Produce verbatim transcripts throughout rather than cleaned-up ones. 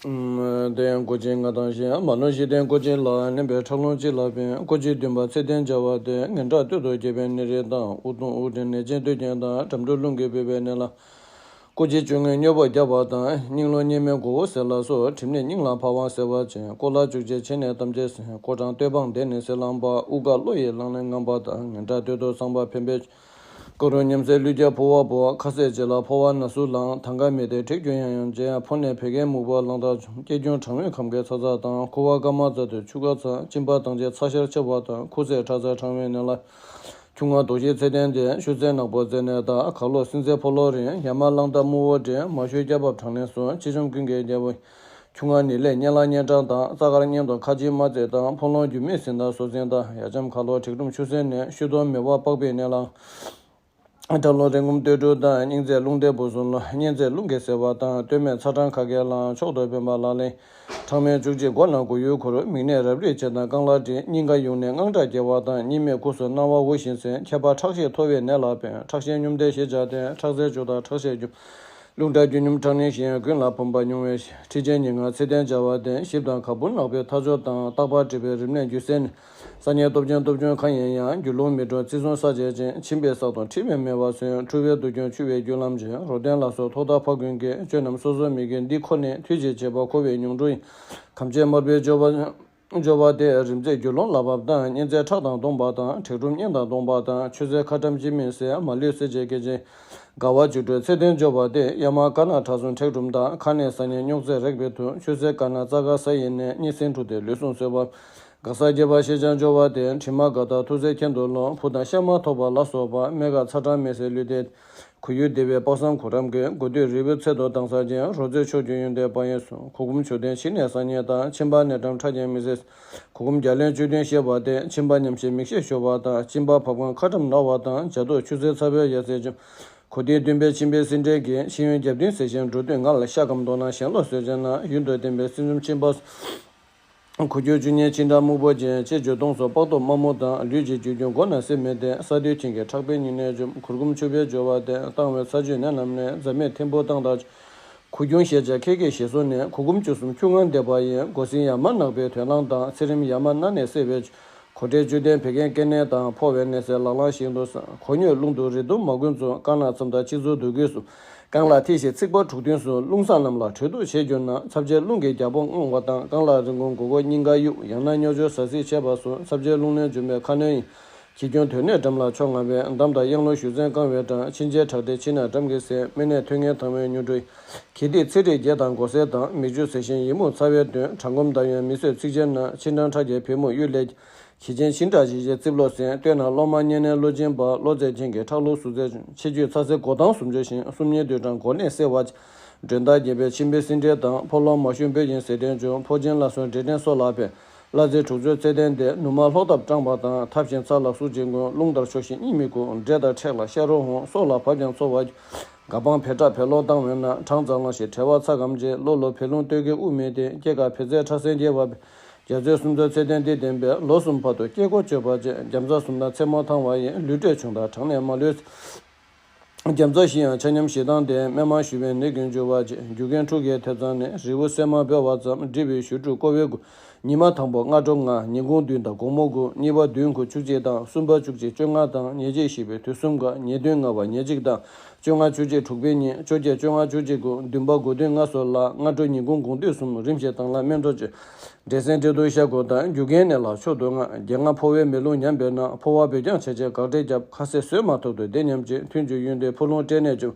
དེ་ཡང་སྐུ་མཆེད་ང་དང་གཞན་མ་ནོར་གཞི་རྟེན་སྐུ་མཆེད་ལ་མནན་པའི་ཁྲག་རླུང་ཅི་ལ་ཕན། སྐུ་མཆེད་བདུན་པ་ཚེ་བརྟན་བྱ་བ་སྟེ། ངན་ཁྲག་སྟོད་དུ་རྒྱས་པའི་ནད་རིགས་དང་། དབུགས་གདུང་དབུགས་འདྲེན་ནད་ཅན་སྟོད་ཀྱི་དང་། འགྲམ་འགྲུལ་རླུང་གིས་བུས་པའི་ནད་ལ། སྐུ་མཆེད་བཅུ་ལྔའི་སྨྱོ་བོ་རྒྱབ་པ་དང་། སྙིང་རླུང་གཉེར་མའི་མགོ་བོ་སེར་ལ་སོགས། གྲིབ་ནད་སྙིང་ལ་འཕར་བ་སེལ་བར་བྱེད། སྐོར་ལ་བཅུ་གཅིག་ཕྱེ་ནས་གཏམ་བྱེད་ཟེར། སྐོར་གྲངས་སྟོད་འབངས་སྡེ་ནི་སེར་ལངས་པ། དབུགས་དཀར་གློ་ཡི་རླངས་ལན་ངང་པ་དང་། ངན་ཁྲག་སྟོད་དུ་སངས་པ་ཕན་པའི། ཀ་རུ་ཉམས་སེ་ལུས་རྒྱ་འཕུར་བ་པོ། ཁ་ཟས་རྗེས་ལ་ཕོ་བ་ན་ཟུག་ལངས། ཐང་ག་མི་དེ་དྲེག་རྒྱུ་ཡང་ཡང་བྱེད། ཕོ་ནས་བད་ཀན་སྨུག་པ་རླངས་ཐག་བྱུང་། སྐྱེ་རྒྱུན་གྲང་བའི་ཁམས་ཀྱི་ཚ་ཚ་དང་། ཁུ་བ་སྐར་མ་རྩ་དུ་ཆུ་ཁ་ཚ། གཅིན་པ་དང་བཅས་ཚ་ཤར་ཆེ་བ་དང་། ཁུ་ཚད་ཁྲག་རྩ་གྲང་བའི་ནད་ལ། ཁྱུང་ང་དོག་ཤེས་ཚེ་བརྟན་དེ། ཤུ་ཚན་ནག་པོ་རྩེ་ནས་ད། ག་ལོ་སྲིན་ཚེ་ཕོ་ལོ་རིང་། ཡ་མ་གླང་རྟ་སྨུག་པོ་འདྲེན། མ་ཞུ་སྐྱ་རྦབ་གྲང་ལན་སོང་། ཕྱི་ཆོམ་ཀུན་གྱི་རྒྱལ་པོ། ཁྱུང་ང་ནི་ལས་གཉན་ལ་གཉན་གྲང་དང་། རྩ་དཀར་གཉན་དུ་ཁ་ཆེམས་མ་རྩེ་དང་། ཕོ་ལོང་རྒྱུ་མེད་སྲིན་དང་སོ་སྲིན་དང་། ཡ་ཆམ་ཁ་ལོ་དྲེག་གྲུམ་ཆུ་སྲིན་ནས། ཤུ་དོ་མེ་བ་པགས་པའི་ནད་ལ། ཁྲག་རླུང་རེངས་སྐུམ་སྟོད་འབྲུ་དང་། སྙིང་ཚད་རླུང་ལྡན་བུ་གསུམ་ལ། གཉན་ཚད་རླུང་གིས་སེལ་བ་དང་། སྟོད་སྨད་ཚ་གྲང་ཁ་གས་ལ། མཆོག་ཏུ་ཕན་པ་ལག་ལེན། ཁྲག་སྨན་བཅུ་གཅིག་མགོ་ན་མགོ་ཡུ་འཁོར། མིག་ནད་རབ་རིབ་བྱེད་དང་རྐང་ལག་འདྲེན། སྙིང་ག་ཡུག་ནས་དངངས་སྐྲག་སྐྱེ་བ་དང་། གཉིད་མེད་སྐུ་གསུམ་སྣང་བ་འུར་ཞིང་གསལ། ཁྱད་པར་ཁྲག་ཤེད་མཐོ་བའི་ནད་ལ་ཕན། ཁྲག་ཤེད་སྙོམས་དེ་ཞི་བྱ་སྟེ། ཁྲག་རྩའི་བཅུད་དང་ཁྲག་ཤེད་སྐྱོབ། རླུང་ཁྲག་རྒྱུ་སྙོམས་ཁྲག་ནད་གཞན་ཀུན་ལ་ཕོངས་པ་ཉུང་བའི་ཕྱིར། ཁྲི་ཆེན་ཉེར་ལྔ་ཚེ་བརྟན་བྱ་བ་སྟེ། གཤིབས་དང་ག་བུར་ནག་པོའི་མཐའ་སྦྱོར་དང་། རྟག་པར་འདྲིས་པའི་རིམས་ནད་རྒྱུ་སེལ་ནི། ས་གཉན་སྟོབས་ཆེན་སྟོབས་ཆུང་གང་ཡིན་ཡང་། རྒྱུ་རླུང་མི་འགྲོ་བརྩི་སྲུང་ས་བཅད་ཅན། མཆིན་པའི་སག་དང་མཁྲིས་པའི་མེ་བ་སོན། འཁྲུ་བའི་དུག་ཁྱོན་འཆུ་བའི་རྒྱུ་ལམ་ཆེན། རོ་ལྡན་ལ་སོགས་ཐོག་མདའ་ཕ་རྒོད་ཀྱི། སྤྱོད་རྣམས་སོ་སོ་མི་དགེ་འདི་ཁོ་ནས། མཐུ་ཆེ་བྱེད་པ་འཁོར་བའི་མྱོང་འགྲོ་ཡིན། ཁམས་ཆེན་དམར་པོའི་སྦྱོར་བ། སྦྱོར་བ་སྟེ། རིམས་ཚད་རྒྱུ་རླུང་ལ་བབ་དང་། གཉན་ཚད་ཁྲག་དང་བསྡོངས་པ་དང་། དྲེག་གྲུམ་གཉན་དང་བསྡོངས་པ་དང་། ཆུ་སེར་ཁ་ཊྭཾ་སྤྱི་མིན་སེལ། མ་ལུས་སེལ་བྱེད་སྐད་ཅན། དགའ་བ་བཅུ་དྲུག་ཚེ་བརྟན་སྦྱོར་བ་སྟེ། ཡ་མ་ཀ་ན་ཁྲག་འཛུམ་དྲེག་གྲུམ་དང་། ཁ་ནས་ཟ་ཉལ་རྙོག་རྩེད་རེག་པའི་དུག་ཆུ་སེར་ཀ་ན་རྩ་དཀར་ས་ཡི་ནད། གཉིད་སེམས་འཁྲུགས་ཏེ་ལུས་ཟུངས་གསོ་བ། དགའ་ས་རྒྱས་པ་ཤེས་བྱ་སྦྱོར་བ་སྟེ། དྲི་མ་དགའ་རྟགས་ཐུགས་སྲས་ཁྱེད་དུ་ལོ། ཕུ་དང་ཤ་མ་ཐོགས་པ་ལ་སོགས་པ། སྨད་ཁ་ཚ་གྲང་མེ་སེར་ལུས་ལྡན། ཁུ་ཡུ་སྡེ་བའི་དཔག་བསམ་གུ་རམ་གྱི། དགུ་སྟོད་རིལ་བུ་ཚལ་དུ་ལྡང་ས་ཅན། རོལ་རྩེད་ཕྱོགས་བཅུའི་ཡོན་ཏན་དཔལ་ཡོན་གསུམ། གུར་གུམ་ཆུ་ལྡན་ཕྱི་ནས་ཟ་ཉལ་དང་། མཆིན་པ་ནད་ཊམ་ཁྲག་རྐྱེན་མི་སེལ། གུར་གུམ་རྒྱ་ལན་བཅུ་བདུན་བཤད་པ་སྟེ། མཆིན་པ་ཉམས་ཤིང་མིག་ཤེལ་ཤོར་བ་དང་། གཅིན་པ་ཕབ་ཁང་ཁ་ཊྭཾ་ན་བ་དང་། ཇ་དུག་ཆུ་སེར་ཚ་བའི་ཡ་ཟེར་འཇམ། གོ་ཏི་བདུན་པའི་མཆིན་པའི་སྲིན་འབྲས་ཀྱིས། ཕྱི་ཡོན་རྒྱབ་མདུན་ཟེར་ཞིང་འགྲོ་དུས་ངལ། ཤ་སྐམ་མདོག་ན་གཞན་ལོ་བཟོད་བྱེད་ན། ཡུན་དུ་བསྟེན་པའི་སྲིན་འཇམ་མཆིན་པ། ཁུ་ཁྱུར་བཅུ་གཉིས་མཆིན་ཁྲག་སྨུག་པོ་ཅན། ལྕེ་བཅུ་སྟོང་སོགས་པགས་གཏུམ་དམར་མོ་དང་། ལུས་ཀྱི་བཅུད་རྒྱུན་མགོ་ན་སེམས་མེད་དེ། ས་དུས་ཆེན་གྱི་ཁྲག་དཔེ་སྙིང་ནད་འཇོམས། གུར་གུམ་ཆུ་བེད་སྦྱོར་བ་སྟེ། བཏང་བའི་ཚ་བཅུད་ནད་རྣམས་ནད། རྫ་མེད་ཐིམ་ཕུག་བཏང་དང་། ཁུ་ཁྱུང་ཤེས་བྱ་ཁལ་གྱི་ཞེ་སོ་ནད། གུར་གུམ་བཅུ་གསུམ་ཁྱུང་ལྔ་འདེབས་པ་ཡིན། མགོ་སྲིན་ཡ་མ་ནག་པོའི་དོན་རླངས་དང་། ཚེ་རིམས་ཡ་མ་སྣ་ནས་སེལ་བའི། གོ་ཁྲེ་བཅུད་ལྡན་བད་ཀན་སྐེ་ནད་དང་། ཕོ་བའི་ནད་སེལ་ལག་རླངས་ཤིན་ཏུ་སངས། གོ་སྙོད་རླུང་དུ་རེག་དུག་མ་ཀུན་འཛུགས། རྐང་ལག་མཚམས་དང་སྤྱི་གཙུག་དུག་ཁུས་ཟུག་རྐང་ལག་ཐིག་ཞིག་ཚིགས་པ་དྲུག་བདུན་སོགས། རླུང་ཟངས་རྣམས་ལ་དྲོད་དུག་བྱེད་གྱུར་ན། ཚབས་ཆེ་རླུང་གིས་རྒྱ་ཕོ་དངངས་པ་དང་། རྐང་ལག་རིན་གོང་མགོ་སྐོར་སྙིང་ག་གཡུག་ཡང་ན་སྨྱོ་སྦྱོར་ཟ་ཟིག་བྱས་པ་སོགས། ཚབས་ཆེ་རླུང་ནད་འཇོམས་པའི་ཁ་སྣོན་ཡིན། གྱི་ཁྱུང་དོན་ནད་འགྲམ་ལ་ཕྱོགས་སྔ་བའི། འདམ་དང་གཡང་ལོ་ཞུ་ཚན་བཀང་བའི་གྲང་། ཕྱིན་ཆད་ཁྲག་མཁྲིས་ཕྱི་ནང་འགྲམ་གྱི་སེལ། སྨན་ནད་ཐོན་ངན་དང་བའི་མྱུར་འགྲོ་ཡིན། གྱི་ཏི་ཚེ་ཁྲིད་བརྒྱད་དང་མགོ་སེར་དང་། མིག་ཆུ་ཟེར་ཞིང་ཡི་མུག་ཚ་བའི་གདོན། གྲང་སྐོམ་འདར་ཡོན་མི་བཟོད་ཚིགས་བཅད་ན། མཆིན་འགྲམ་ཁྲག་རྒྱས་བུ་མོ་གཡུ་ལས། གྱི་ཆེན་ཤིང་ཁྲག་ཞི་བྱེད་རྩིབ་ལོགས་སེལ། སྟོད་ན་གློ་མ་གཉན་ནད་གློ་སྦྱིན་པ། གློ་ཚད་ཅན་གྱི་ཁྲག་ལུག་ཟུག་རྫས་བྱུང་། ཕྱི་རྒྱུད་ཚ་སེར་མགོ་ཐང་སུམ་ཅུ་ཞིང་། སུམ་གཉིས་དུས་གྲང་མགོ་ནད་སེལ་བ། མགྲོན་བདག་རྒྱས་པའི་མཆིན་པའི་སྲིན་འབྲས་དང་། ཕོ་ལོང་མ་ཞུ་འབོད་ཅིང་ཟེར་ལྡན་འབྱུང་། ཕོ་མཆིན་ལ་སོགས་འབྲས་སྐྲན་སོགས་ལ་ཕན། གླ་རྩི་དྲུག་མཛོད་ཚེ་བརྟན་ལྡན། ནུ་མ་ལྷོག་ཐབས་སྐྲངས་པ་དང་། ཐབས་གཞན་ཚ་ལ་སུག་ཅིང་འགོང་། རླུང་ལྟར་ཕྱོགས་ཤིང་གཉིད་མི་ཁུག་འབྲས་དང་ཕྲད་ལ་ཤ་རོ་འོང་། སྲོག་ལ་བབ་ཀྱང་ཚོར་བ། ག་པང་བེ་ཁྲག་བེ་ལོག་བཏང་བས་ན། གྲང་ཙམ་ལངས་ཤིང་བྲེལ་བ་ཚ་སྐམ་བྱེད། གློ་ལོ་བད་རླུང་སྟོད་ཀྱི་དབུགས་མི་བདེ། སྐྱེ་རྒ་འཕེལ་རྩའི་ཁྲག་སྲིན་རྒྱས་པ། རྒྱ་མཚོའི་སུམ་མཛོད་ཚེ་བརྟན་འདི་ལྡན་པས། ལོ་གསུམ་བར་དུ་སྐྱེ་སྒོ་གཅོད་པར་བྱེད། རྒྱ་མཚོ་གསུམ་དང་མཚན་མོ་ཐང་བ་ཡིན། ལུས་དྲོད་ཆུང་དང་གྲང་ནད་མ་ལུས། རྒྱ་མཚོ་བཞི་ཡང་ཆ་མཉམ་ཞེ་སྡང་ལྡན། སྨན་མ་ཞུ་བའི་ནད་ཀུན་འཇུ་བར་བྱེད། རྒྱུ་རྐྱེན་འཁྲུགས་ཀྱི་ཐེབས་ཙམ་ནི། རིལ་བུ་སྲན་མ་འབོལ་བ་ཙམ། སྒྲིབ་པའི་ཞུ་དྲུག་ཀོ་བའི་དགུ། ཉི་མ་དང་པོ་སྔ་དྲོ་ལྔ། ཉིན་གུང་བདུན་དང་དགོང་མོ་དགུ། གཉིས་པ་བདུན་དགུ་བཅུ་གཅིག་དང་། གསུམ་པ་བཅུ་གཅིག་བཅོ་ལྔ་དང་། ཉེར་གཅིག་བཞི་པའི་དུས་གསུམ་ཀ། ཉེར་བདུན་ལྔ་པ་ཉེར་གཅིག་དང་། བཅོ་ལྔ་བཅུ་གཅིག་དྲུག་པའི་ཉིན། བཅོ་བརྒྱད་བཅོ་ལྔ་བཅུ་གཅིག་དགུ། བདུན་པ་དགུ་བདུན་ལྔ་སོགས་ལ། སྔ་དྲོ་ཉིན་གུང་དགོང་དུས་གསུམ། རིམ་བཞིན་དང་ལ་སྨན་གྲོགས་བཅུ། འབྲས་སྲན་འབྲས་དུག་ཤ་ཁུ་དང་། རྒྱུ་རྐྱེན་ནད་ལ་ཕྱོགས་དུས་ལྔ། བརྒྱད་ལྔ་ཕོ་བའི་མེ་རླུང་ཉམས་པས་ན། ཕོ་བ་བོད་རྐྱང་བྱས་བྱས་དགག་སྒྲིལ་རྒྱབ། ཁ་ཟས་ཟོས་མ་ཐུབ་ཐུབ་བདེ་ཉམས་བྱེད། ཐུན་གཅིག་ཡོན་ཏན་ཕོ་རླུང་སྐྲན་ནད་བཅུ།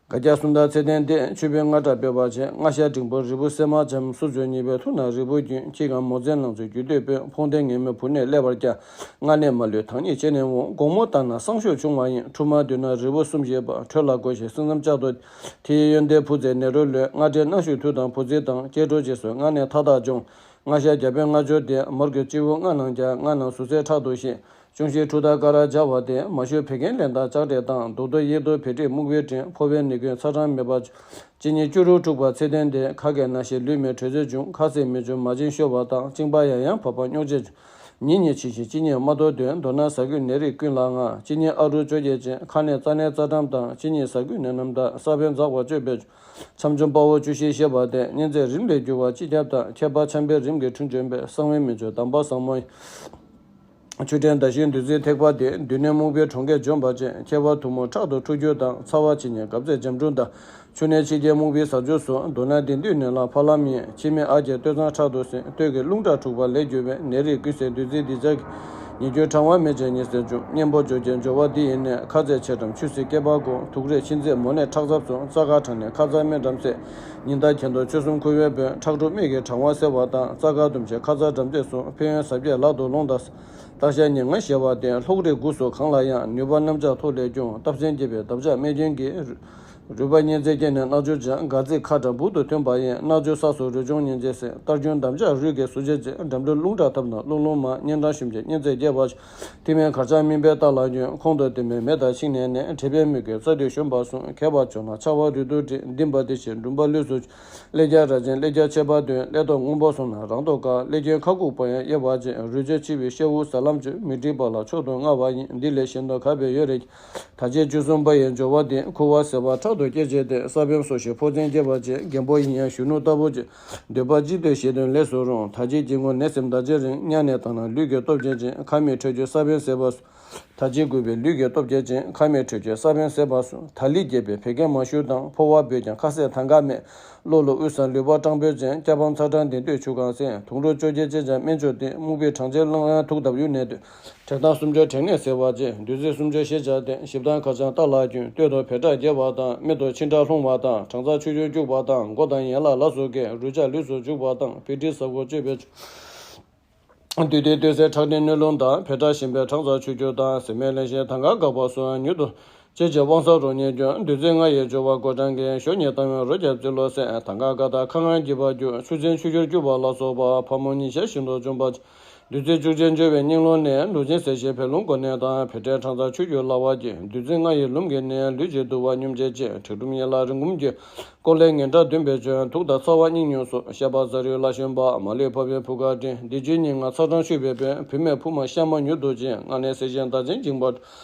སྒ་རྒྱ་གསུམ་དང་ཚེ་བརྟན་ལྡན། ཆུ་བོའི་རྔ་སྐྲག་སྤེལ་བར་བྱེད། རྔ་ཤ་འབྲིང་པོ་རིལ་བུ་སྲན་མ་འཇམ། སུ་ཚོད་གཉིས་པའི་ཐུག་ན་རིལ་བུ་རྒྱུན། ཁྱི་གང་མོ་ཚན་ནང་ཚུད་རྒྱུ་སྟོད་སྤོས། ཕོང་ཐེངས་ངེས་མེད་བུ་ནད་ཀླད་པར་བསྐྱལ། རྔ་ནད་མ་ལུས་དྭངས་སྙིགས་ཕྱི་ནས་འོང་། དགོང་མོ་ལྟ་ན་སང་ཞོགས་ཆུང་བ་ཡིན། ཕྲུ་མ་འདུས་ན་རིལ་བུ་གསུམ་བཞེས་པ། དྲོད་ལ་བསྐོལ་ཞིང་སྲན་ཙམ་ལྕགས་ཏོ། ཐི་ཡི་ཡོན་ཏན་བུ་ཚའི་ནད་རོ་ལོན། རྔ་སྐྲན་སྣ་ཤུགས་དུག་དང་བུ་ཚིལ་དང་། སྐྱེ་འགྲོ་རྗེས་སུ་རྔ་ནད་མཐའ་དག་སྦྱོང་། རྔ་ཤ་རྒྱ་བོད་རྔ་སྦྱོར་ལྡན། མར་གྱི་སྤྱི་བོ་རྔ་ནང་རྒྱག་རྔ་ནང་ཟུག་གཟེར་ཕྲག་དོག་ཞི། ཅུང་ཞིག་འཁྲུ་ད་ཀ་ར་སྦྱར་བ་སྟེ། མ་ཞུ་བད་ཀན་ལེན་དང་ལྕགས་དྲེག་དང་། དུག་ཏོ་ཡེ་ཏོ་བད་མཁྲིས་སྨུག་པོའི་སྐྲན། ཕོ་བའི་ནད་ཀུན་ཚ་གྲང་མེད་པར། གཅིན་སྙི་བཅུ་དྲུག་འཁྲུགས་པ་ཚེ་བརྟན་ལྡན། ཁ་སྐད་ན་ཞིག་ལུས་མེད་དྲོད་ཚད་ཆུང་། ཁ་ཟས་མི་འཇུ་མ་བྱིན་ཤོར་བ་དང་། གཅིན་པ་ཡང་ཡང་བབས་པ་རྙོག་བྱེད་ཆུང་ ཉིན་གཉིས་ཕྱི་བཞིན་གཅིན་སྙི་མ་དོར་དོན། མདོར་ན་ཟ་རྒྱུ་ནད་རིགས་ཀུན་ལ་མངའ། གཅིན་སྙི་ཨ་རུ་བཅོ་བརྒྱད་ཅན། ཁ་ནི་རྩ་ནད་རྩ་གྲམ་དང་། གཅིན་སྙི་ཟ་རྒྱུ་ནད་རྣམས་དག། ས་བོན་འཛག་པ་བཅོས་པའི་ཆམ་ཆུམ་དཔའ་བོ་བཅུ་བཞི་ཞེས་པ་སྟེ། གཉན་ཚད་རིམས་ལས་རྒྱུ་བ་སྤྱི་ཁྱབ་དང་། ཁྱད་པར་ཆམ་པའི་རིམས་ཀྱི་འཁྲུན་བཅོམ་པའི། གསང་བའི་མི་ཆོས་གདམས་པ་བཟང་མོ་ཡི། ཆུ་ཕྲན་ཟླ་བཞིན་བདུད་རྩིའི་ཐེག་པ་སྟེ། བདུད་ནད་རྨུགས་པའི་གྲོང་ཁྱེར་འཇོམས་པར་བྱེད། ཁྱད་པར་ཐུར་མོང་ཁྲག་ཏུ་འཁྲུ་རྒྱུ་དང་། ཚ་བ་ཇི་སྙེད་གབ་རྫས་འཇམ་འཁྲུ་དང་། ཆུ་ནད་ཕྱི་རྒྱལ་རྨུགས་པའི་ཟ་ཆུ་སོགས། མདོར་ན་བདེ་འདུས་ནད་ལ་ཕ་ལམ་ཡིན། འཆི་མེད་ཨ་ཀྱེ་སྟོད་འཚངས་ཁྲག་ཏུ་སིམ། སྟོད་ཀྱི་རླུང་ཁྲག་འཁྲུགས་པ་ལས་གྱུར་པའི། ནད་རིགས་ཀུན་སེལ་བདུད་རྩི་འདི་ཅག་གི། ཉེ་རྒྱུ་གྲང་བ་མེ་བྱས་ཉི་ཟེར་འཇོམས། གཉེན་པོ་འཇོ་རྒྱལ་འཇོ་བ་འདི་ཡི་ནད། ཁ་ཟས་ཆེ་གྲམ་ཆུ་སྲིན་སྐེད་པ་སྒོ། དུག་རེག་མཆིན་ཚད་མོ་ནད་ཁྲག་ཚབ་སོགས། རྩ་དཀར་ཁྲག་ནད་ཁ་ཚ་སྨན་གྲམ་སེལ། ཉི་ཟླ་གྱེན་ལྡོག་ཆུ་གསུམ་ཁུ་བའི་བོན། ཁྲག་འཁྲུགས་སྨད་ཀྱི་གྲང་བ་སེལ་བ་དང་། རྩ་དཀར་དུམ་ཆེན་ཁ་ཚ་འགྲམ་ལྕེ་སོགས། ཕན་ཡོན་ཟབ་རྒྱས་ལག་ཏུ་ལོང་དང་། སྟག་ཤར་ཉེར་ལྔ་ཞེས་པ་སྟེ། ལྷོག་རིགས་དགུ་སོགས་གང་ལ་ཡང་། ནུས་པ་རྣམ་གཞག་ཐུགས་ལས་སྐྱོང་། རྟགས་ཅན་རྒྱས་པའི་འདབ་ཆགས་སྨན་རྒྱན་གྱིས། རུས་པ་གཉན་ཚད་སྐྱེ་ནས་རྣག་སྦྱོར་སྦྱང་། སྒལ་ཚིགས་ཁ་དྲག་སྦུག་ཏུ་ཐོན་པ་ཡིན། རྣག་སྦྱོར་ས་སོགས་རུས་གཅོང་གཉན་ཚད་སེལ། རྟགས་རྒྱུན་འདམ་ཆགས་རུས་ཀྱི་ཟུག་གཅོད་བྱེད། འགྲམ་འགྲུལ་རླུང་ཁྲག་ཐབ་ནང་རླུང་རླུང་མ། གཉན་འཕྲང་ཞུམ་བྱེད་གཉན་ཚད་རྒྱས་པར་བྱེད། ཐིག་སྨན་གར་ཆག་སྨིན་པའི་རྟ་ལ་རྒྱུན། ཁོང་དུ་བསྟིམ་པའི་མེ་དང་ཤིང་ནད་ནད། དྲེག་པའི་མི་རྒོད་རྩ་མདུད་གཞོམ་པར་གསུངས། མཁས་པ་ཇོ་ནག་ཆགས་པ་རུས་དུག་དྲི། འདི་འབར་འདི་ཞི་འབྲུམ་པ་ལུས་སུ། ཀླད་རྒྱ་རྭ་ཅན་ཀླད་རྒྱ་ཆད་པ་འདོན། ཀླད་ཐོག་སྔོན་པོ་སོང་ན་རང་ཐོག་དཀར། ཀླད་རྒྱུན་ཁ་ཁུག་པ་ཡང་དབྱེ་བ་འབྱེད། རུས་སྦྱོར་འཆི་བའི་ཤ་དབུགས་ཟ་ལམ་གཅོད། མིག་འབྲིང་པ་ལ་མཆོག་ཏུ་མངའ་བ་ཡིན། འདི་ལས་གཞན་དུ་ག་བས་ཡོད་རེ། ད་ཅི་བཅུ་གསུམ་པ་ཡི་སྦྱོར་བ་འདི། ཁུ་བ་སེར་པོ་ཕྲག་ཏུ་སྐྱེད་བྱེད་དེ། ས་བོན་སོ་བཞི་ཕོ་མཚན་སྐྱེད་པར་བྱེད། རྒན་པོ་ཡིན་ཡང་གཞོན་ནུ་ལྟ་བུ་བྱེད། འདོད་པ་ཅི་འདོད་ཞེ་འདོད་ལས་སུ་རུང་། ད་ཅི་སྐྱེ་དངོས་ནད་སེམས་ད་ཅི་རིང་། གཉའ་ནས་དང་ན་ལུས་ཀྱི་སྟོབས་ཆེན་ཅན། ཁ་མིག་འཕྲོད་སྦྱོར་ས་བོན་སེར་པོ་སོགས། ད་ཅི་རྒུད་པའི་ལུས་ཀྱི་སྟོབས་ཆེན་ཅན། ཁ་མིག་འཕྲོད་སྦྱོར་ས་བོན་སེར་པོ་སོགས། ད་ལི་རྒྱས་པའི་བད་ཀན་མ་ཞུ་དང་། ཕོ་བ་འབོད་ཀྱང་ཁ་ཟས་ཐང་ག་མེད། གློ་ལུ་དབུས་ས་ལུས་པོ་སྐྲངས་འབོད་ཅན། སྐྱ་པང་ཚ་གྲང་ལྡན་དུས་ཆུ་གང་སེལ། དུང་རུ་བཅོ་བརྒྱད་ཅན་སྦྱང་སྨན་མཆོག་སྟེ། རྨུགས་པའི་གྲང་ཆེན་རླུང་ཡང་དུག་གདབ་ཡུལ་ནད་དུ། དྲེག་དང་སུམ་སྦྱོར་དྲེག་ནད་སེལ་བར་བྱེད། བདུད་རྩི་སུམ་སྦྱོར་ཞེས་བྱ་སྟེ། གཤིབས་དང་གར་ཆག་རྟ་ལ་རྒྱུན། སྟོད་དུ་བད་ཁྲག་རྒྱས་པ་དང་། སྨད་དུ་མཆིན་ཁྲག་ལྷུང་བ་དང་། གྲང་ཚ་ཆུ་སྐྱོར་སྐྱུག་པ་དང་། མགོ་དང་ཡན་ལག་ལ་སོགས་ཀྱི། རུས་ཆག་ལུས་སུ་འཇུག་པ་དང་། བད་མཁྲིས་ཟ་ཁུ་གཅོད་པའི། བདུད་སྡེ་སྟོད་སའི་ཁྲག་ལྡན་སྣོད་རླུང་དང་། བད་ཁྲག་ཞིམ་པའི་གྲང་ཚ་ཆུ་སྐྱོར་དང་། ཟེར་མའི་བརླན་གཤེར་ཐང་ག་འགག་པ་སོགས། མྱུར་དུ་བཅད་བྱེད་དབང་ས་རོ་ཉལ་རྒྱུན། བདུད་རྩི་ལྔ་ཡི་སྦྱོར་བ་མགོ་བྲང་གི། ཞོ་ཉིས་བཏང་བའི་རོ་བརྒྱ་བཙིར་ལོ་ཟེར། ཐང་ག་དགའ་དང་ཁ་ངར་འགྱིད་པར་འགྱུར། ཆུ་ཚན་ཆུ་སྐྱོར་སྐྱུག་པ་ལ་སོགས་པ། ཕ་མོ་གཉིད་ཤར་བཞིན་དུ་འཇོམས་པར། བདུད་རྩི་བཅུ་ཅན་སྦྱོར་བའི་སྙིང་རླུང་ནི། ལུས་ཅན་ཟད་ཞིང་བད་རླུང་འགོ་ནད་དང་། བད་མཁྲིས་གྲང་ཚ་ཆུ་སྐྱོར་སླ་བར་བྱེད། བདུད་རྩི་ལྔ་ཡི་ལུམས་ཀྱིས་ནི། ལུས་ཀྱི་དུ་བ་སྙོམས་བྱེད་ཅིང་། མཁྲེགས་འབྲུམ་ཡན་ལག་རིང་སྒོམ་རྒྱུ། ཀོ་ལའི་ངན་ཁྲག་འདོན་པའི་སྐྱོན། དུག་དང་ཚ་བ་སྙིང་ཉུང་སོགས། བཤལ་པ་ཟ་རུས་ལ་ཞོན་པ། མ་ལུས་ཕོ་བའི་བུ་ག་འདྲེན། བདེ་སྐྱིད་སྙིང་ང་ཚ་གྲང་ཆུ་བའི་བོན། བུད་མེད་ཕུ་མ་ཤ་མ་མྱུར་དུ་འབྱིན། མངལ་ནད་སེལ་ཞིང་མདའ་ཅན་འགྱིང་བར།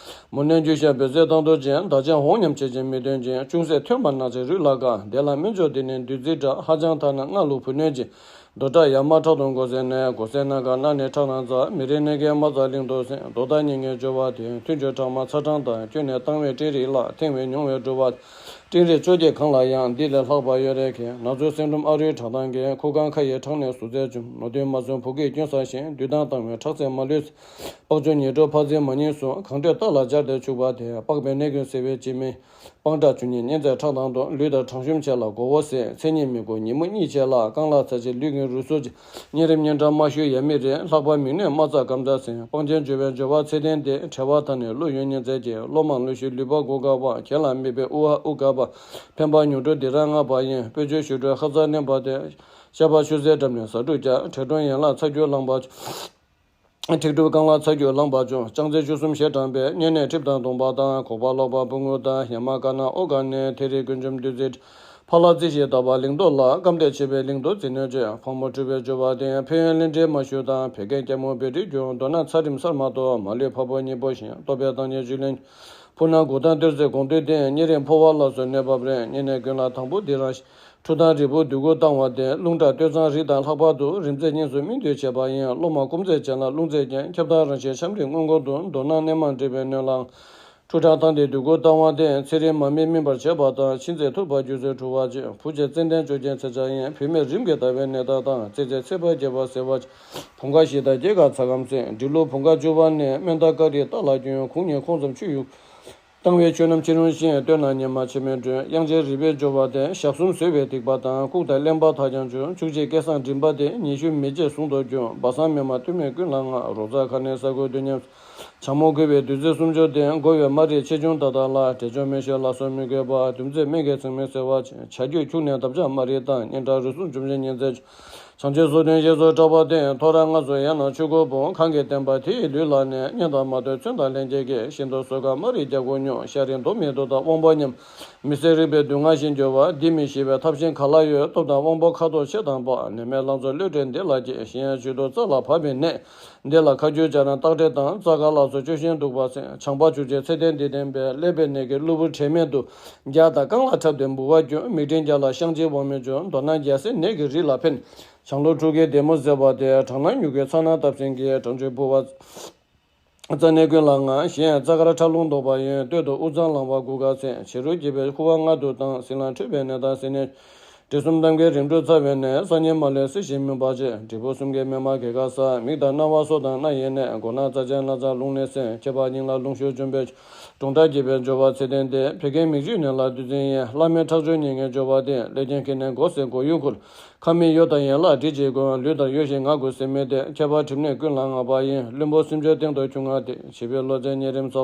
མོ་ནད་འཇུ་ཞིང་བད་མཚོན་ཐང་དུ་འབྱིན། མདའ་ཅན་འོང་སྙམ་བྱེད་ཅིང་མི་འདོན་ཅིང་། ཅུང་ཟད་ཐོན་པ་ན་ཚེ་རུས་ལ་དགའ། དེ་ལ་སྨན་མཆོག་འདི་ནི་བདུད་རྩི་འདྲ། ཧ་ཅང་ཐ་ན་མངལ་ལུ་བུ་ནད་འབྱིན། རྡོ་ཁྲག་ཡ་མ་ཁྲག་ཏུ་འགོ་ཟེར་ནས། འགོ་ཟེར་ན་ག་སྣ་ནི་ཁྲག་དང་འཛག་མི་རིགས་ནད་ཀྱི་མ་རྩ་གླིང་དུ་སེལ། མདོ་དང་སྙན་ངག་སྦྱོར་བ་དེ། ཐུན་གཅོད་ཁྲག་དམར་ཚ་གྲང་དང་། བསྐྱོན་ནས་བཏང་བའི་སྤྲིན་རིས་ལ། ཐེངས་བས་མྱོང་བས་འགྲོ་བ། སྤྲིན་རིས་བཅོ་བརྒྱད་གང་ལ་ཡང་། འདི་ལས་ལྷག་པ་ཡོད་རེ་ཁེ། ན་ཟུག་སེང་ལྡུམ་ཨ་རུའི་ཁྲག་མདངས་ཀྱིས། ཁུ་རྐང་ཁ་ཡི་ཁྲག་ནད་ཟུག་རྫས་འཇོམས། ནོར་བདུན་མ་བཙོངས་བུ་གའི་སྐྱོན་བསལ་ཞིང་། བདུད་དང་བཏང་བའི་ཁྲག་ཚད་མ་ལུས། པགས་ཅུང་ཉེར་དྲུག་ཕག་རྫི་མ་གཉིས་སུ། གང་འཕྲོད་རྟ་ལ་སྦྱར་ཏེ་བྱུག་པ་དེ། པགས་པའི་ནད་ཀུན་སེལ་བའི་སྤྱི་སྨན། སྤང་ཁྲག་བཅུ་གཉིས་གཉན་ཚད་ཁྲག་དང་དུ། ལུས་དང་གྲང་ཤུམ་ཆེ་ལ་མགོ་བོ་སེལ། ཚེ་གཉིས་མི་དགོས་ཉིན་མོ་གཉིད་ཆེ་ལ། རྐང་ལག་ཚ་ཆེ་ལུས་ཀྱི་རུས་ཟུར་གྱི། གཉན་རིམས་གཉན་ཁྲག་མ་ཞུ་ཡ་མི་རེ། ལྷག་པར་མིག་ནད་མ་རྩ་སྐམ་ཚ་ཟིན། སྤང་རྒྱན་སྦྱོར་བའི་སྦྱོར་བ་ཚེ་བརྟན་ཏེ། གྲེ་བ་ཐ་ནི་གློ་ཡུན་གཉན་ཚད་ཀྱི། གློ་མང་གློ་ཞུ་ལུས་པ་མགོ་དཀར་བ། གྱེན་ལ་མིད་པའི་དབུ་བ་དབུ་དཀར་བ། འཕེན་པ་མྱུར་འགྲོ་འདི་རང་སྔགས་པ་ཡིན། སྤོས་ཆུ་ཞུ་འགྲོས་ཧ་ཚ་མནན་པ་སྟེ། ཤ་པ་ཆུ་སེར་འགྲམས་ནས་ཟ་འཕྲུག་རྒྱག་མཁྲེགས་འབྲུམ་ཡན་ལག་ཚ་རྒྱུ་ལངས་པ། མཁྲེགས་འབྲུམ་རྐང་ལག་ཚ་རྒྱུ་ལངས་པ་བྱུང་། ལྕགས་རྩི་བཅུ་གསུམ་ཞེས་གྲངས་པའི། གཉན་ནད་གྲིབ་དང་གདོང་པ་དང་། ཁོག་པ་ལོག་པ་བུ་རྔུལ་དང་། ཡ་མ་དཀར་ནག་ཨོ་དཀར་ནད། ཐེ་རི་ཀུན་འཇོམས་བདུད་རྩི། ཕ་ལ་རྩི་ཞིང་བཏབ་པ་ལིང་ཏོག་ལ། སྐམ་ཏེ་ཆེ་བའི་ལིང་ཏོག་རྩི་ནས་བཅོས། ཕག་མོ་འཁྲུ་བའི་སྦྱོར་བ་སྟེ། ཕན་ཡོན་ལན་འབྲས་མ་ཞུ་དང་། བད་ཀན་སྐྱ་མོ་བད་མཁྲིས་རྒྱུ། མདོར་ན་ཚ་རིམས་སར་མ་གཏོགས། མ་ལུས་ཕ་བུ་གཉིས་པོ་ཞིང་། ལྟོ་ཕད་བཏང་ཉེས་བཅུད་ལེན། ཕུ་ན་དགུ་དང་གཏེར་རྩེ་སྒོང་རྡོལ་སྟེ། གཉན་རིམས་ཕོ་བ་ལ་སོགས་གནོད་པ་རེད། གཉན་ནད་ཀུན་ལ་དང་པོ་འདི་རང་ཞི། འཁྲུ་དང་རིལ་བུ་བདུད་རྒོད་བཏང་བ་སྟེ། རླུང་ཁྲག་སྟོད་འཚངས་རིགས་དང་ལྷག་པར་དུ། རིམས་ཚད་གཉིས་སུ་སྨིན་དུས་བྱེད་པ་ཡིན། གློ་མ་སྐོམ་ཚད་ཅན་ལ་རླུང་ཚད་ཀྱིས། ཁྱབ་བདག་རང་བཞིན་ཆམ་རིམས་སྔོན་འགོག་ཏུ། མདོར་ན་གནས་མང་འདྲེས་པའི་གནོད་ལ། འཁྲུ་ཁྲག་བཏང་སྟེ་བདུད་རྒོད་བཏང་བ་སྟེ། ཚེ་རིང་མ་སྨིན་སྨིན་པར་བྱེད་པ་དང་། ཕྱི་མཛེས་ཐུར་པ་རྒྱུ་ཚོད་འཁྲུ་བ་བཅས། བུ་བྱེད་ཙན་དན་གཅོད་ཀྱི་ཚེ་ཆག་ཡིན། བུད་མེད་རིམས་ཀྱིས་འདར་བའི་ནད་རྟགས་དང་། ཙེ་ཙེ་ཚེ་འཕོས་རྒྱས་པ་སེལ་བར་བྱེད། བུང་ཁ་བཞི་དང་སྐྱེ་རྒ་ཚ་སྐམ་སེལ། འབྲི་ཀླུ་བུང་ཁ་བཅུ་པ་ནི། སྨན་དང་ཀ་རི་རྟ་ལ་རྒྱུན། ཁོང་གཉིས་ཁོང་ཙམ་ཆུ་ཡུག་བཏང་བའི་ཆུ་རྣམས་ཕྱི་རུ་བཞིན། སྟོད་ན་གཉེར་མ་ཕྱི་མའི་མགྲོན། དབྱངས་ཅན་རིག་པའི་སྦྱོར་བ་སྟེ། ཞག་གསུམ་ཟོས་པའི་ཐིགས་པ་དང་། ལྐུགས་དང་རླན་པ་ཐག་ཀྱང་བཅུག་བཅུ་གཅིག་སྐད་གསང་མགྲིན་པ་སྟེ། ཉི་ཤུ་མི་བརྗེད་ཟུང་དུ་འཇུག་བ་སངས་མི་མ་ཐུན་མིན་ཀུན་ལ་མངའ། རོ་ཙ་ཁ་ནས་ས་ཁུ་དུས་མཉམ། བྱ་མོ་བསྐོལ་བའི་བདུད་རྩི་སུམ་སྦྱོར་སྟེ། བསྐོལ་བའི་མ་རིགས་ཆེ་ཆུང་ད་ལྟ་ལ། དྲེག་སྦྱོར་མེ་ཤོད་ལ་སོགས་མི་དགོས་པ། བདུད་རྩི་སྨན་གྱིས་ཚང་མི་སེལ་བར་བྱེད། བྱ་རྒྱུད་ཁྱུག་ནས་འདབ་ཆགས་མ་རིགས་དང་། གཉན་ཁྲག་རུས་ཟུངས་འཇོམས་ཤིང་གཉན་ཚད། བྱང་ཆུབ་སོ་བདུན་ཞེས་སུ་གྲགས་པ་སྟེ། ཐོ་རངས་ལྔ་སོགས་ཡང་ན་ཆོས་སྐུ་འབུམ། གང་གི་བསྟན་པ་དེ་ཡི་ལུས་ལ་གནས། གཉེན་དང་མ་བསྟེན་མཚོན་དང་ལྷན་སྐྱེས་ཀྱིས། ཤིན་ཏུ་གསོད་དཀའ་མ་རིག་རྒྱལ་པོ་སྨྱོ། ཤ་རིགས་མདོ་མི་བསྡུ་དང་དབང་པོ་ཉམས། མི་བཟད་རིག་པའི་སྡུག་བསྔལ་ཞི་འགྱུར་བ། འདི་མི་ཤེས་པའི་ཐབས་གཞན་ག་ལ་ཡོད། སྟོབས་དང་དབང་པོ་ཁ་དོག་ཕྱེ་དང་པ། ནད་མེད་ལང་ཚོ་བློས་བྲལ་འདི་ལ་སྐྱེས། གཞན་ཡང་བཅུད་དུ་རྩ་ལ་བབས་པའི་ནད། འདི་ལ་ཁ་རྒྱུས་སྦྱར་ན་སྟག་དྲེད་དང་། རྩ་དཀར་ལ་སོགས་སྐྱོ་ཤས་གདུག་པ་སེལ། ཆང་པ་བྱུག་བྱས་ཚེ་བརྟན་འདི་བསྟེན་པས། ཀླད་པའི་ནད་ཀྱིས་གློ་བུར་དྲན་མེད་དུ། རྒྱ་དང་རྐང་ལག་འཁྲབ་སྟེ་འབུར་བར་འགྱུར། མིག་སྤྲིན་རྒྱ་ལ་བཤང་གཅི་དབང་མེད་འབྱུང་། མདོར་ན་རྒྱལ་སྲས་ནད་ཀྱི་རིགས་ལ་ཕན། བྱང་ལུགས་ཁྲུ་གུའི་ལྡེ་མོ་ཟེར་བ་སྟེ། བྲང་ནག་མྱུ་གུའི་ཚ་ན་བཏབ་ཟིན་གྱི། བྲང་ཆུ་ཕུ་བ་རྩ་ནད་ཀུན་ལ་མངའ། གཞན་ཡང་རྩ་དཀར་ཁྲག་རླུང་ལྡོག་པ་ཡིན། སྟོད་དུ་དབུ་རྩང་ལངས་པ་དགུ་དཀར་སེལ། བྱེ་རུ་སྐྱེས་པའི་ཁུ་བ་མངལ་དུ་བཏང་། སྲིན་ལམ་འཁྲུད་པའི་ནད་དང་སྲིན་ནད། དྲི་གསུམ་གཏམ་གྱི་རིམ་གྲོ་ཚ་བའི་ནད། གསར་རྙིང་མ་ལུས་སྲི་ཞིང་མུན་པ་བཅད། འབྲས་བུ་གསུམ་གྱི་མེ་མ་གེ་ཁ་ས། མིག་དང་རྣ་བ་སོ་དང་སྣ་ཡི་ནད། མགོ་ན་རྩ་ཆེན་སྣ་ཚ་རླུང་ནད་སེལ། ཁྱད་པར་སྙིང་ལ་རླུང་ཤུགས་འཇོམས་པའི། གྲོང་དགྲ་རྒྱས་པའི་སྦྱོར་བ་ཚེ་བརྟན་ཏེ། བད་ཀན་མིག་ཆུའི་ནད་ལ་བདུད་རྩི་ཡིན། བླ་མའི་ཁྲག་མཆོག་སྙིང་གའི་སྦྱོར་བ་སྟེ། ཀླད་རྒྱན་ཁྱི་ནད་མགོ་སེར་མགོ་ཡུ་འཁོར། ཁ་མིག་གཡོ་དང་ཡན་ལག་དྲི་ཞིག་དགོས། ལུས་དང་གཡོ་ཞིང་ངག་གུ་སེམས་མི་བདེ། ཁྱད་པར་གྲིབ་ནད་ཀུན་ལ་མངའ་བ་ཡིན། བླུན་པོ་སེམས་སྦྱོར་སྟེང་དུ་ཁྱུང་ལྔ་སྟེ། བྱིས་པའི་བློ་རྩལ་གཉན་རིམས་ཚ་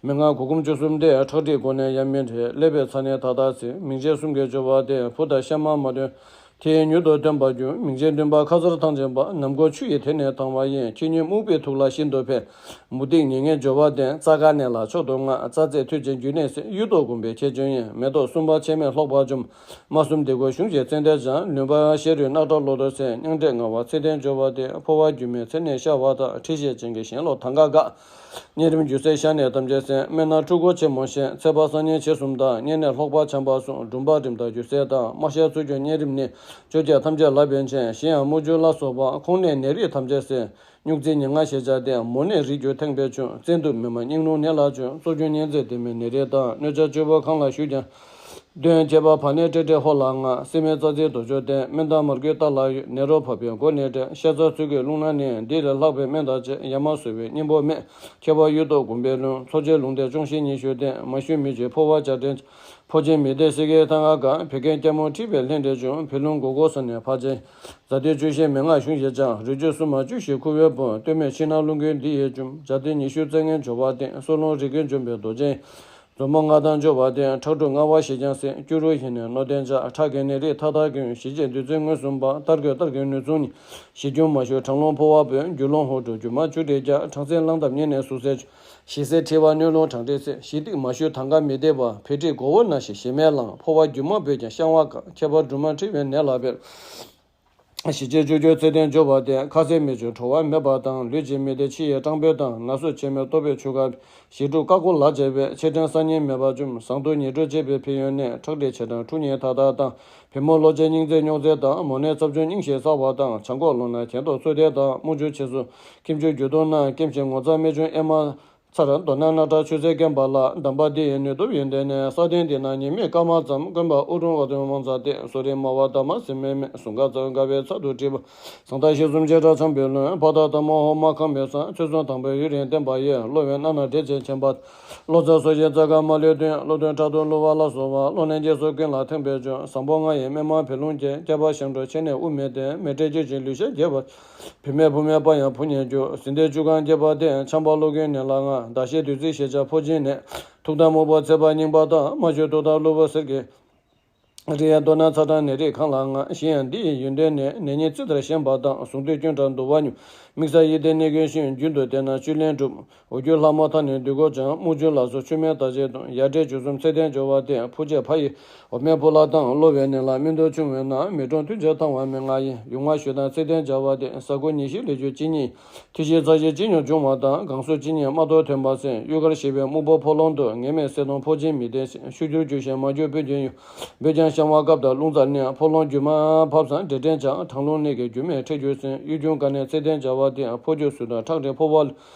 བ། མན་ངག་གུར་གུམ་བཅུ་གསུམ་སྟེ། ཁྲག་མཁྲིས་སྒོ་ནས་ཡ་མི་འབྲས། ཀླད་པའི་ཚ་ནད་མཐའ་དག་སེལ། མིང་ཆེན་གསུམ་གྱི་སྦྱོར་བ་སྟེ། བུ་དང་ཤ་མ་མ་བཏོན། དེ་མྱུར་དུ་སྟོན་པར་འགྱུར། མིང་ཆེན་བདུན་པ་ཁ་སར་ཐང་ཆེན་པ། ནམ་མགོ་ཆུ་ཡི་དེ་ནས་དྭངས་པ་ཡིན། ཁྱེད་ཉིད་སྨུག་པའི་ཐུགས་ལ་ཤིན་ཏུ་ཕན། མུ་ཏིག་ཉེ་ངན་སྦྱོར་བ་ལྡན། རྩ་དཀར་ནད་ལ་མཆོག་ཏུ་མངའ། རྩ་རྩེ་མཐུ་ཆེན་རྒྱུད་ནས་སེལ། གཡུ་ཐོག་གུམ་པའི་ཁྱད་ཆོས་ཡིན། མེ་ཏོག་གསུམ་པ་ཕྱེ་མས་ལྷོག་པར་འཇོམས། རྨ་གསུམ་ལྡེ་གུ་གཞུང་བཞིན་ཙན་དན་སྦྱར། ལུས་འཕར་བ་ཤ་རུས་རྣག་ཁྲག་གློ་རྡོལ་སེལ། སྙིང་འདྲེས་ངལ་བ་ཚེ་བརྟན་སྦྱོར་བ་ལྡན། ཕོ་བ་རྒྱུ་མའི་མཚན་ནད་ཤ་བ་དང་། མཁྲིས་ཤས་ཅན་གྱི་ཞེན་ལོག་དང་ག་འགག་གཉན་རིམས་རྒྱུ་སེལ་ཤ་ནད་ཐམས་ཅད་སེལ། སྨན་སྣ་འཁྲུལ་འཁོར་ཆེན་མོ་ཞེས། ཚེ་དཔག་གསར་རྙིང་ཆེ་གསུམ་དང་། གཉན་ནད་ལྷོག་པ་ཆམ་པ་གསུམ། འབྲུམ་པ་རིམས་དང་རྒྱུ་སེལ་དང་། རྨ་ཤ་ཚུ་སྐྱོན་གཉན་རིམས་ནད། བཅོ་བརྒྱད་ཐམས་ཅད་ལ་ཕན་ཆེན། གཞན་ཡང་རྨུ་ཆུ་ལ་སོགས་པ། ཁོང་ནད་ནད་རིགས་ཐམས་ཅད་སེལ། སྨྱུག་རྩི་ཉེར་ལྔ་ཞེས་བྱ་སྟེ། མོ་ནད་རིགས་རྒྱུ་ཐེངས་བེད་སྤྱོད། བཙན་དུག་མི་མ་སྙིང་རླུང་ནད་ལ་སྤྱོད། གཙོ་རྒྱུ་གཉན་ཚད་ལྡན་མའི་ནད་རིགས་དང་། གནོད་བྱ་བཅུ་པོ་གང་ལ་ཞུགས་ཀྱང་། གདོན་བྱེད་པ་བ་ནས་ཏྲེ་ཏྲེ་ཧོ་ལ་མངའ། སྲིན་མོའི་རྩ་རྩེའི་དུག་མཆོག་ལྡན། སྨན་དང་མར་ཁུའི་རྟ་ལ་ཡོད། ནད་རོ་བབས་པའི་མགོ་ནས་འདྲེན། ཤ་ཚ་ཚུ་གི་རླུང་ན་ནི། འདི་ལས་ལྷག་པའི་སྨན་དང་བཅས། ཡ་མ་ཟུར་བའི་གཉེན་པོ་མེད། ཁྱད་པར་གཡུ་ཐོག་གུམ་པའི་རླུང་། འཚོ་བྱེད་རླུང་རྟའི་གཅོང་ཞིང་ཉི་ཤུ་ལྡན། མ་ཞུ་མི་བྱེད་ཕོ་བ་བྱ་ཕྲན། ཕོ་ཆེན་མི་བདེ་སེ་གའི་ཐང་ང་ག་བད་ཀན་སྐྱ་མོ་མཁྲིས་པའི་ལྷན་འདྲེས་བྱུང་། བད་རླུང་མགོ་སྐོར་ས་ནས་ཕར་ཕྱིན། ཛ་ཏི་བཅུ་ཞེས་མན་ངག་གཞུང་བཞིན་སྦྱར། རུས་བཅུད་སྲུང་མ་བཅུ་ཞེས་ཁུ་བའི་བུ། སྟོད་སྨད་ཕྱི་ནང་རླུང་ཀུན་འདི་ཡིས་འཇོམས། ཛ་ཏི་ཉི་ཤུ་རྩ་ལྔའི་སྦྱོར་བ་སྟེ། སྲོག་རླུང་རིགས་ཀུན་འཇོམས་པའི་རྡོ་རྗེ། མཛོ་མོ་ལྔ་དང་སྦྱོར་བ་སྟེ། ཁྲག་དྲུག་མངར་བ་ཞི་ཀྱང་སེལ། སྐྱུ་རུ་ཡི་ནི་རྣོ་ལྡན་ལྕགས། ཁྲག་གི་ནད་རིགས་མཐའ་དག་ཀུན། ཞི་བྱེད་བདུད་རྩི་མངོན་སུམ་པ། གཏར་གྱི་གཏར་གྱི་ནུས་མཚུངས་ནི། ཞི་རྒྱུ་མ་ཞུ་གྲང་རླུང་འཕོ་བ་བོད། རྒྱུ་རླུང་ཧོ་དྲུག་རྒྱུ་མ་བཅུ་དྲིལ་རྒྱ། གྲང་ཚད་རླངས་ཐབས་ཉེ་ནས་ཟུག་གཟེར། ཞི་གསེར་མཁྲིས་པ་གནོད་རླུང་གྲང་དྲི་སེལ། ཞི་ཏིག་མ་ཞུ་དང་ག་མི་བདེ་བ། བད་མཁྲིས་མགོ་བོ་ན་ཞིག་ཞི་མས་ལང་། ཕོ་བ་རྒྱུ་མ་བུད་ཀྱང་བཤང་བ་འགག་ཁྱད་པར་སྦྲུམ་མ་མཁྲིས་པའི་ནད་ལ་འབེབས། ཞི་བྱེད་བཅུ་སྐྱོར་ཚེ་བརྟན་སྦྱོར་བ་སྟེ། ཁ་ཟས་མི་འཇུ་བྲོ་བ་མེད་པ་དང་། ལུས་ཀྱི་མི་བདེ་ཕྱི་ཡི་སྐྲངས་པོ་དང་། ན་ཟུག་ཆེན་མོའི་ལྟོ་ཕད་ཆུ་ཁ། ཞི་འཁྲུག་ཀ་ཁོ་ལ་བྱེད་པའི། ཕྱེ་ཕྲེང་གསར་རྙིང་མེད་པར་འཇོམས། ཟངས་དུག་ཉེར་དྲུག་བཅས་པའི་ཕན་ཡོན་ནི། ཁྲག་མཁྲིས་ཆེ་གྲང་འཁྲུག་ཉེས་མཐའ་དག་དང་། བུ་མོ་གློ་ཆེན་སྙིང་རྩའི་རྙོག་རྩེ་དང་། མོ་ནད་ཚབས་ཆུང་སྙིང་ཤེད་གསར་བ་དང་། བྱང་ཁོག་རླུང་ན་གྱེན་ལྟོགས་ཚུ་འདེད་དང་། རྨུ་ཆུ་ཆེ་སུ་སྐེམ་ཆུ་རྒྱུ་ལྡོག་ན་སྐེམ་ཞིང་ངོ་མཚར་རྨད་བྱུང་ཨེ་མ་ཚར། མདོར་ན་རྣག་ཁྲག་ཆུ་སེར་སྐེམ་པ་ལ། གདམས་པ་འདི་ཡི་ནུས་སྟོབས་ཡོན་ཏན་ནི། ས་སྟེང་འདི་ན་ཉི་མའི་སྐར་མ་ཙམ། དཀོན་པ་ཨུ་རུ་ཝ་དུ་མང་ཙམ་སྟེ། སོ་རི་མ་བ་ད་མ་སི་མེ་མེ། ཟུང་ག་ཙམ་དགའ་བའི་ཚལ་དུ་བྲིས་པ། ཟངས་མདའ་ཤེལ་གསུམ་བྱེ་བྲག་འཆང་བུའི་བློན། ཕ་དག་ཏ་མོ་ཧོ་མ་ཁང་མེད་ས། ཚུལ་གསུམ་དང་པོའི་ཡུན་རིང་བསྟན་པ་ཡི། གློ་བའི་སྣ་ནང་འདྲེ་ཅན་ཆེན་པ། གློ་ཚད་སོ་བཞིའི་རྩ་དཀར་མ་ལུས་བསྟེན། གློ་གདོན་དྲག་ཏུ་བསླུ་བ་ལ་སོགས་པ། གློ་ནད་རྒྱལ་སོགས་ཀུན་ལ་ཐེངས་བེད་སྤྱོད། བཟང་པོ་ལྔ་ཡི་སྨིན་མ་བད་རླུང་རྒྱས། སྐྱེ་བ་ཞབས་འགྲོ་ཆེ་ནས་དབུ་མེད་བསྟེན། མེ་དྲེག་སྐྱེད་ཅིང་ལུས་ཤ་རྒྱས་པ། བུད་མེད་བུ་མེད་པ་ཡང་བུ་ཉིད་འགྱུར། ཟིན་ཏེ་བཅུ་གང་རྒྱས་པ་སྟེ། ཆམ་པ་གློ་གི་ནད་ལ་མངའ། ཟླ་ཤེལ་བདུད་རྩི་ཞེས་བྱ་ཕོ་སྦྱིན་ནད། ཐུག་དང་སྨུག་པ་ཚེས་པ་རྙིང་པ་དང་། མ་ཞུ་དུག་དང་གློ་བུར་གསེར་གྱི་རིགས། མདོར་ན་ཚ་གྲང་ནད་རིགས་གང་ལ་མངའ། གཞན་ཡང་འདི་ཡི་ཡོན་ཏན་ནི། ནད་ཉིད་རྩི་ལྟར་ཞན་པ་དང་། ཟུངས་སྡུད་སྐྱོན་དྲག་འདུ་བ་ཉུང་། མིག་ས་ཡི་ལྡན་ནད་ཀུན་ཞི། རྒྱུན་དུ་བསྟེན་ན་བཅུད་ལེན་འགྲུབ། འོ་རྒྱུ་ལྷ་མོ་མཐའ་ནི་འདུས་སྒོ་བྱང་། རྨུ་ཆུ་ལ་སོགས་ཆུ་སྨན་དག་ཅིག་བཏུང་། ཡར་འདྲེན་བཅུ་གསུམ་ཚེ་བརྟན་སྦྱོར་བ་སྟེ། ཕུ་རྗེས་ཕ་ཡི་འོ་མའི་ཕུ་ལ་བཏང་། གློ་བའི་ནད་ལ་སྨན་དུ་ཕྱུང་བས་ན། མི་གྲོངས་ཐུན་ཆད་ཐང་བ་མི་མངའ་ཡིན། ཡུང་མ་ཞུ་དང་ཚེ་བརྟན་སྦྱར་བ་སྟེ། ས་ཁུ་ཉི་ཤུ་ལས་གྱུར་གཅིན་སྙི། མཐུ་ཞིང་རྩ་ཞིང་གཅིན་སྙི་འབྱུང་བ་དང་། གང་སུ་གཅིན་སྙི་རྨ་ཐོག་ཐོན་པ་སེལ། གཡུ་དཀར་ཞེས་པའི་སྨུག་པོ་ཕོ་ལོང་དུ། ངེས་མེད་གསེར་མདོང་ཕོ་སྦྱིན་མི་བསྟེན་ཞིང་། ཤུགས་འགྱུར་རྒྱུ་ཞིང་མ་འགྱུར་བུད་ཀྱང་ཡུང་། བུད་ཀྱང་བཤང་བ་བཀབ་དང་རླུང་རྩ་ནི། ཕོ་ལོང་རྒྱུ་མ་ཕབ་སང་འདྲེ་བྲེན་ཀྱང་། གྲང་རླུང་ནད་ཀྱི་རྒྱུ་མེད་མཁྲེགས་གྱུར་སེལ། གཡུ་ཁྱུང་དཀར་ནད་ཚེ་བརྟན་སྦྱར་བ་སྟེ། ཕོ་རྒྱུ་ཟུག་དང་ཁྲག་མཁྲིས་ཕོ་བ་ལ།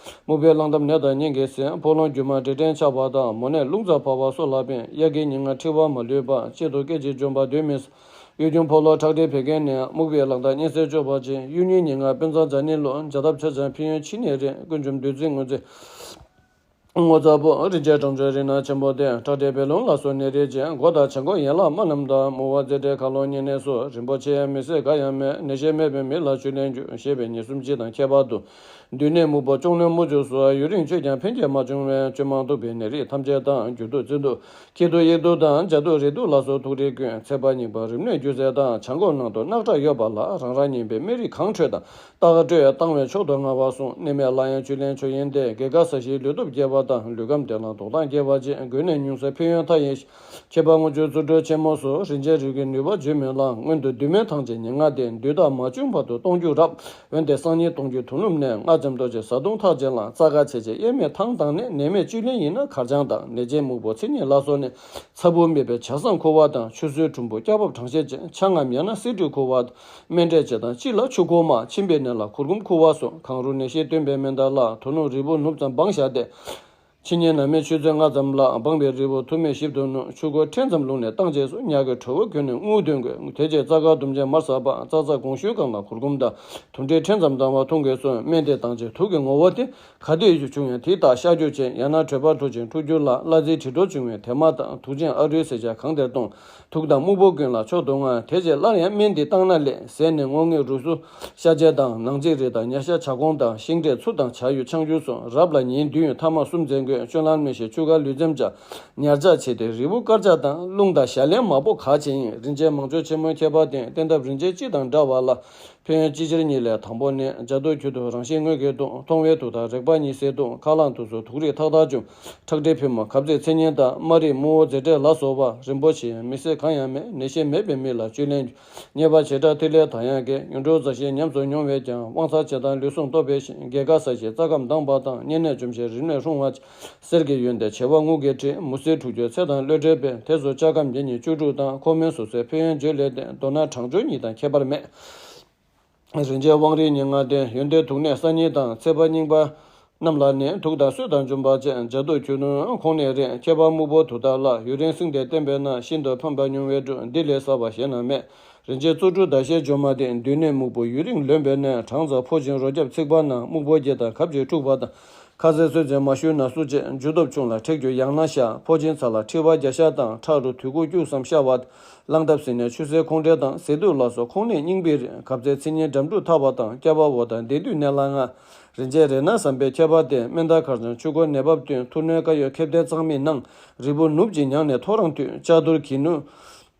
སྨུག་པའི་རླངས་ཐབས་ནད་དང་གཉན་གྱིས་སེལ། ཕོ་ལོང་རྒྱུ་མ་འདྲེ་བྲེན་ཆགས་པ་དང་། མོ་ནད་རླུང་རྩ་ཕབ་པ་སོགས་ལ་ཕན། དབྱར་གྱི་ཉིན་ལྔ་མཁྲིས་པ་མ་ལུས་པ། གཅིག་ཏུ་སྐད་ཅིག་འཇོམས་པ་གདོན་མི་ཟ། གཡུ་ཁྱུང་ཕོ་ལོང་ཁྲག་མཁྲིས་བད་ཀན་ནད། སྨུག་པའི་རླངས་ཐག་གཉན་སེལ་སྐྱོབ་པར་བྱེད། གཡུ་སྙིང་ཉིན་ལྔ་དཔེ་མཛངས་ཛ་ནི་ལོ། བྱ་ཐབས་ཆ་ཚང་ཕན་ཡོན་ཕྱི་ནས་རེད། ཀུན་འཇོམས་བདུད་རྩི་དངོས་རྫས། ངོ་ཚ་པོ་རིན་ཆེན་གྲང་མཆོག་རིལ་ནག་ཆེན་པོ་སྟེ། ཁྲག་མཁྲིས་བད་རླུང་ལ་སོགས་ནད་རིགས་ཅན། མགོ་དང་བྱང་ཁོག་ཡན་ལག་རྨ་རྣམས་དང་། རྨུ་བ་རྩེ་གྲས་ཁ་ལོ་གཉན་ནད་སོགས། རིམ་པ་ཕྱེ་ཡང་མི་སེལ་འགའ་ཡང་མེད། ནད་གཞན་མེད་པའི་མི་ལ་བཅུད་ལེན་རྒྱུ། ཞེས་པའི་ཉེར་གསུམ་སྤྱི་དང་ཁྱད་པར་དུ། འདུས་ནད་སྨུག་པོ་གཅོང་ནད་མུ་ཅུ་སོགས། ཡུན་རིང་ཆོས་ཀྱང་ཕན་སྐྱེད་མ་བྱུང་བའི། བཅོས་མ་ཐུབ་པའི་ནད་རིགས་ཐམས་ཅད་དང་། འགྱུར་ལྡོག་རྩི་དུག་ཁྱི་དུག་དབྱིག་དུག་དང་། བྱ་དུག་རེག་དུག་ལ་སོགས་དུག་རིགས་ཀུན། ཚེ་དཔག་རྙིང་པ་རིམས་ནད་རྒྱུ་རྩལ་དང་། བྱ་འགོག་ནང་དུ་རྣག་ཁྲག་ཡོད་པ་ལ། རང་རང་ཉིད་པའི་སྨན་རིགས་གང་འཕྲོད་དང་། རྟགས་སྤྲོད་བཏང་བས་མཆོག་ཏུ་མངའ་བར་གསུངས། ནད་མེད་ལ་ཡང་བཅུད་ལེན་མཆོག་ཡིན་ཏེ། རྒས་ཁ་ཟ་ཞིང་ལུས་སྟོབས་རྒྱས་པ་དང་། ལུས་ཁམས་བདེ་ལ་མདོག་དང་རྒྱས་པ་ཅན། འགོས་ནད་ཉུང་སེལ་ཕན་ཡོན་མཐའ་ཡས། ཁྱད་པར་དངུལ་ཆུ་བཙོ་བཀྲུ་ཆེན་མོ་སོགས། རིན་ཆེན་རིགས་ཀྱི་ནུས་པ་བརྗོད་མི་ལང་། སྔོན་དུ་འདུས་མེད་ཐང་ཆེན་ཉེར་ལྔ་སྟེ། འདུས་རྟགས་མ་བྱུང་བར་དུ་སྟོང་རྒྱུ་རབ། འོན་ཏེ་སང་ཉིན་སྟོང་རྒྱུ་དུག་ལུམ་ནད། རྔ་ལྕམ་ཏོག་ཅན་བཟའ་བཏུང་མཐའ་ཅན་ལ། རྩ་དཀར་ཚད་ཅན་དབྱེར་མེད་ཐང་དང་ནི། ནད་མེད་བཅུད་ལེན་ཡིན་ན་གར་སྦྱང་དང་། ནད་ཅན་སྨུག་པོ་མཚན་ཉིད་ལ་སོགས་ནི། ཚ་བུག་མེད་པའི་བྱ་བཟང་ཁུ་བ་དང་། ཆུ་སོལ་གྲུམ་བུ་སྐྱ་རྦབ་གྲང་བྱེད་ཅན། ཆང་ངམ་ཡང་ན་སེ་འབྲུ་ཁུ་བ། སྨན་འབྲས་བཅས་དང་སྤྱི་ལ་ཆུ་ཁོལ་མ། མཆིན་པའི་ནད་ལ་གུར་གུམ་ཁུ་བ་སོགས། གང་རུང་ནད་གཞི་སྟོན་པའི་མེ་མདའ་ལ། དོ་ནུབ་རིལ་བུ་ནུབ་ཙམ་སྦང་བཞག་སྟེ། ཕྱི་ཉིན་ན་མེད་ཆུ་ཚོད་ལྔ་ཙམ་ལ། སྦངས་པའི་རིལ་བུ་ཐུར་མས་ཞིབ་ཏུ་བསྣུན། ཆུ་ཁོལ་ཕྲན་ཙམ་བླུགས་ནས་བཏང་རྗེས་སུ། ཉག་གི་དྲོ་བོ་གྱོན་ནས་རྔུལ་འདོན་དགོས། དེ་རྗེས་རྩ་དཀར་ཟླུམ་ཅན་མར་ཟག་པ། རྩ་རྩ་གོང་ཞུས་གང་ལ་གུར་གུམ་དང་། དུག་འདྲེས་ཕྲན་ཙམ་ལྡང་བ་འཐུང་དགོས་གསུངས། སྨན་དེ་བཏང་རྗེས་དུག་གི་ངོ་བོ་དེ། ག་དེ་བྱུང་ཡང་དེ་དག་གཤག་རྒྱུ་བྱེད། ཡང་ན་དྲོད་འབར་འཐུག་ཅིང་འཁྲུ་རྒྱུ་ལ། གླ་རྩིའི་དྲི་གྲོར་བྱུང་བའི་དེ་མ་དང་། དུག་ཅན་ཨ་རུའི་ཟས་བཅད་གང་དེར་གཏོང་། དུག་དང་སྨུག་པོ་ཀུན་ལ་མཆོག་ཏུ་མངའ། དེ་རྗེས་སླར་ཡང་སྨན་འདི་བཏང་ན་ལེགས། ཟས་ནི་སྔོ་ངད་རུས་སུ་ཤ་བཅད་དང་། ནང་གཅིག་རིལ་དང་ཉ་ཤ་བྱ་སྒོང་དང་། ཤིང་འབྲས་ཚུ་དང་བྱ་ཡུ་ཆང་ཆུ་སོགས། རབ་ལ་ཉིན་བདུན་ཐ་མ་གསུམ་འཛིན་དགོས། སྤྱོད་ལམ་སྨིན་ཞིང་ཆུ་ཁ་ལུས་རྩེམ་བྱ། ཉར་བྱ་བྱས་ཏེ་རིལ་བུ་དཀར་ཆ་དང་། རླུང་དང་ཞལ་ལན་མང་པོ་ག་བྱེད་ཡིན། རིན་ཆེན་མང་སྤྱོད་ཆེན་མོའི་ཁྱད་པར་བསྟན། བསྟེན་ཐབས་རིན་ཆེན་སྤྱི་དང་འདྲ་བ་ལ། ཕན་ཡོན་ཅི་ཕྱིར་གཉིས་ལས་དང་པོ་ནི། བྱ་དུག་ཁྱི་དུག་རང་བཞིན་དངོས་ཀྱིས་གཏོང་། མཐོང་བའི་དུག་དང་རེག་པ་གཉིས་སེལ་དུག་ཁ་རླངས་དུག་སོགས་དུག་རིགས་ཐག་ཐག་འཇོམས། ཁྲག་མཁྲིས་ཕོ་མོ་གབ་ཚིགས་མཚན་ཉིན་དང་། རྨ་རིགས་དམུ་བོ་མཛེ་འབྲས་ལ་སོགས་པ། རིམས་པོ་ཆེ་ཡང་མི་སྲིད་གང་ཡང་མེད། ནད་གཞི་མེད་པའི་མི་ལ་བཅུད་ལེན་རྒྱུ། མཉེས་པ་བྱེ་བྲག་ཐིག་ལེ་དང་ཡང་གི། ཡུངས་འབྲུ་བཟའ་ཞིང་ཉམས་སུ་མྱོང་བས་ཀྱང་། དབང་ཚད་ཆེ་དང་ལུས་ཟུངས་སྟོབས་འཕེལ་ཞིང་། རྒས་ཁ་ཟ་ཞིང་རྩ་ཁམས་དྭངས་པ་དང་། གཉན་ནད་འཇོམས་ཤིང་རིམས་ནད་སྲུང་བ། གསེར་གྱི་ཡོན་ཏན་བྱེ་བ་དངུལ་གྱིས་བྲི། མུ་ཟི་འཁྲུ་རྒྱུ་ཚེ་དང་བློ་བྲལ་བས། དེ་སོགས་ལྕགས་ཁམས་ཉེར་གཉིས་བཅུ་དྲུག་དང་། ཁོག་སྨན་སོ་སོའི་ཕན་ཡོན་བརྗོད་ལས་བརྟེན། མདོར་ན་གྲང་སྐྱོ་གཉིས་དང་ཁྱད་པར་མེད། རིན་ཆེན་དབང་རིགས་ཉེར་ལྔ་སྟེ། ཡོན་ཏན་དུག་ནད་གསར་རྙིང་དང་། ཚེ་དཔག་རྙིང་པ་རྣམས་ལ་ནི། དུག་དང་གསོད་དང་འཇོམས་པ་ཅན། བྱ་དུག་ཁྱི་དུག་ཁོང་ནད་རིགས། ཁྱད་པར་སྨུག་པོ་དུག་རྟགས་ལ། ཡུན་རིང་བསྲིངས་ཏེ་བསྟེན་པས་ན། ཤིན་ཏུ་ཕན་པ་མྱོང་བའི་འབྲུ། འདི་ལས་གསར་བ་གཞན་ན་མེད། རིན་ཆེན་བཙོ་བཀྲུ་ཟླ་ཤེལ་སྒྱོགས་མ་སྟེ། འདུས་ནད་སྨུག་པོ་ཡུན་རིང་ལོན་པའི་ནད། གྲང་ཙམ་ཕོ་ཅིང་རོ་བརྒྱབ་ཚིག་པ་ན། སྨུག་པོ་སྐྱེ་དང་ཁབ་ཅིག་འཁྲུགས་པ་དང་། ཁ་ཟས་ཟོས་ཚེ་མ་བཞུས་ན་སུ་བྱེད། འཇུ་སྟོབས་ཆུང་ལ་མཁྲེགས་རྒྱུ་ཡང་ན་ཤ། ཕོ་ཅིང་ཚ་ལ་མཁྲིས་པ་རྒྱ་ཤ་དང་། ཁྲག་རུ་དུས་ཁུག་སྐྱུག་སམ་ཤ་བ། རླངས་ཐབ་ཟིན་ནས་ཆུ་སེར་ཁོང་འབྲས་དང་། ཟས་དུག་ལ་སོགས་ཁོང་ནད་རྙིང་པའི་རིགས། གབ་ཚིགས་མཚན་ཉིན་འགྲམ་འཁྲུ་ཐག་པ་དང་། སྐྱ་པ་བོ་དང་བདེ་དུས་ནད་ལ་མངའ། རིན་ཆེན་རེ་ན་ཟམ་པའི་ཁྱད་པར་བསྟན། སྨན་དང་གར་སྦྱང་ཆུ་ཁོལ་ནད་འབབ་བསྟུན། ཐུར་སྣོན་དཀར་ཡོལ་ཁེབས་ལྡན་གཙང་མའི་ནང་། རིལ་བུ་ནུབ་ཅིང་མྱང་ནས་ཐོ་རངས་བཏུད། ལྕགས་ཐུར་གྱིས་ནུ།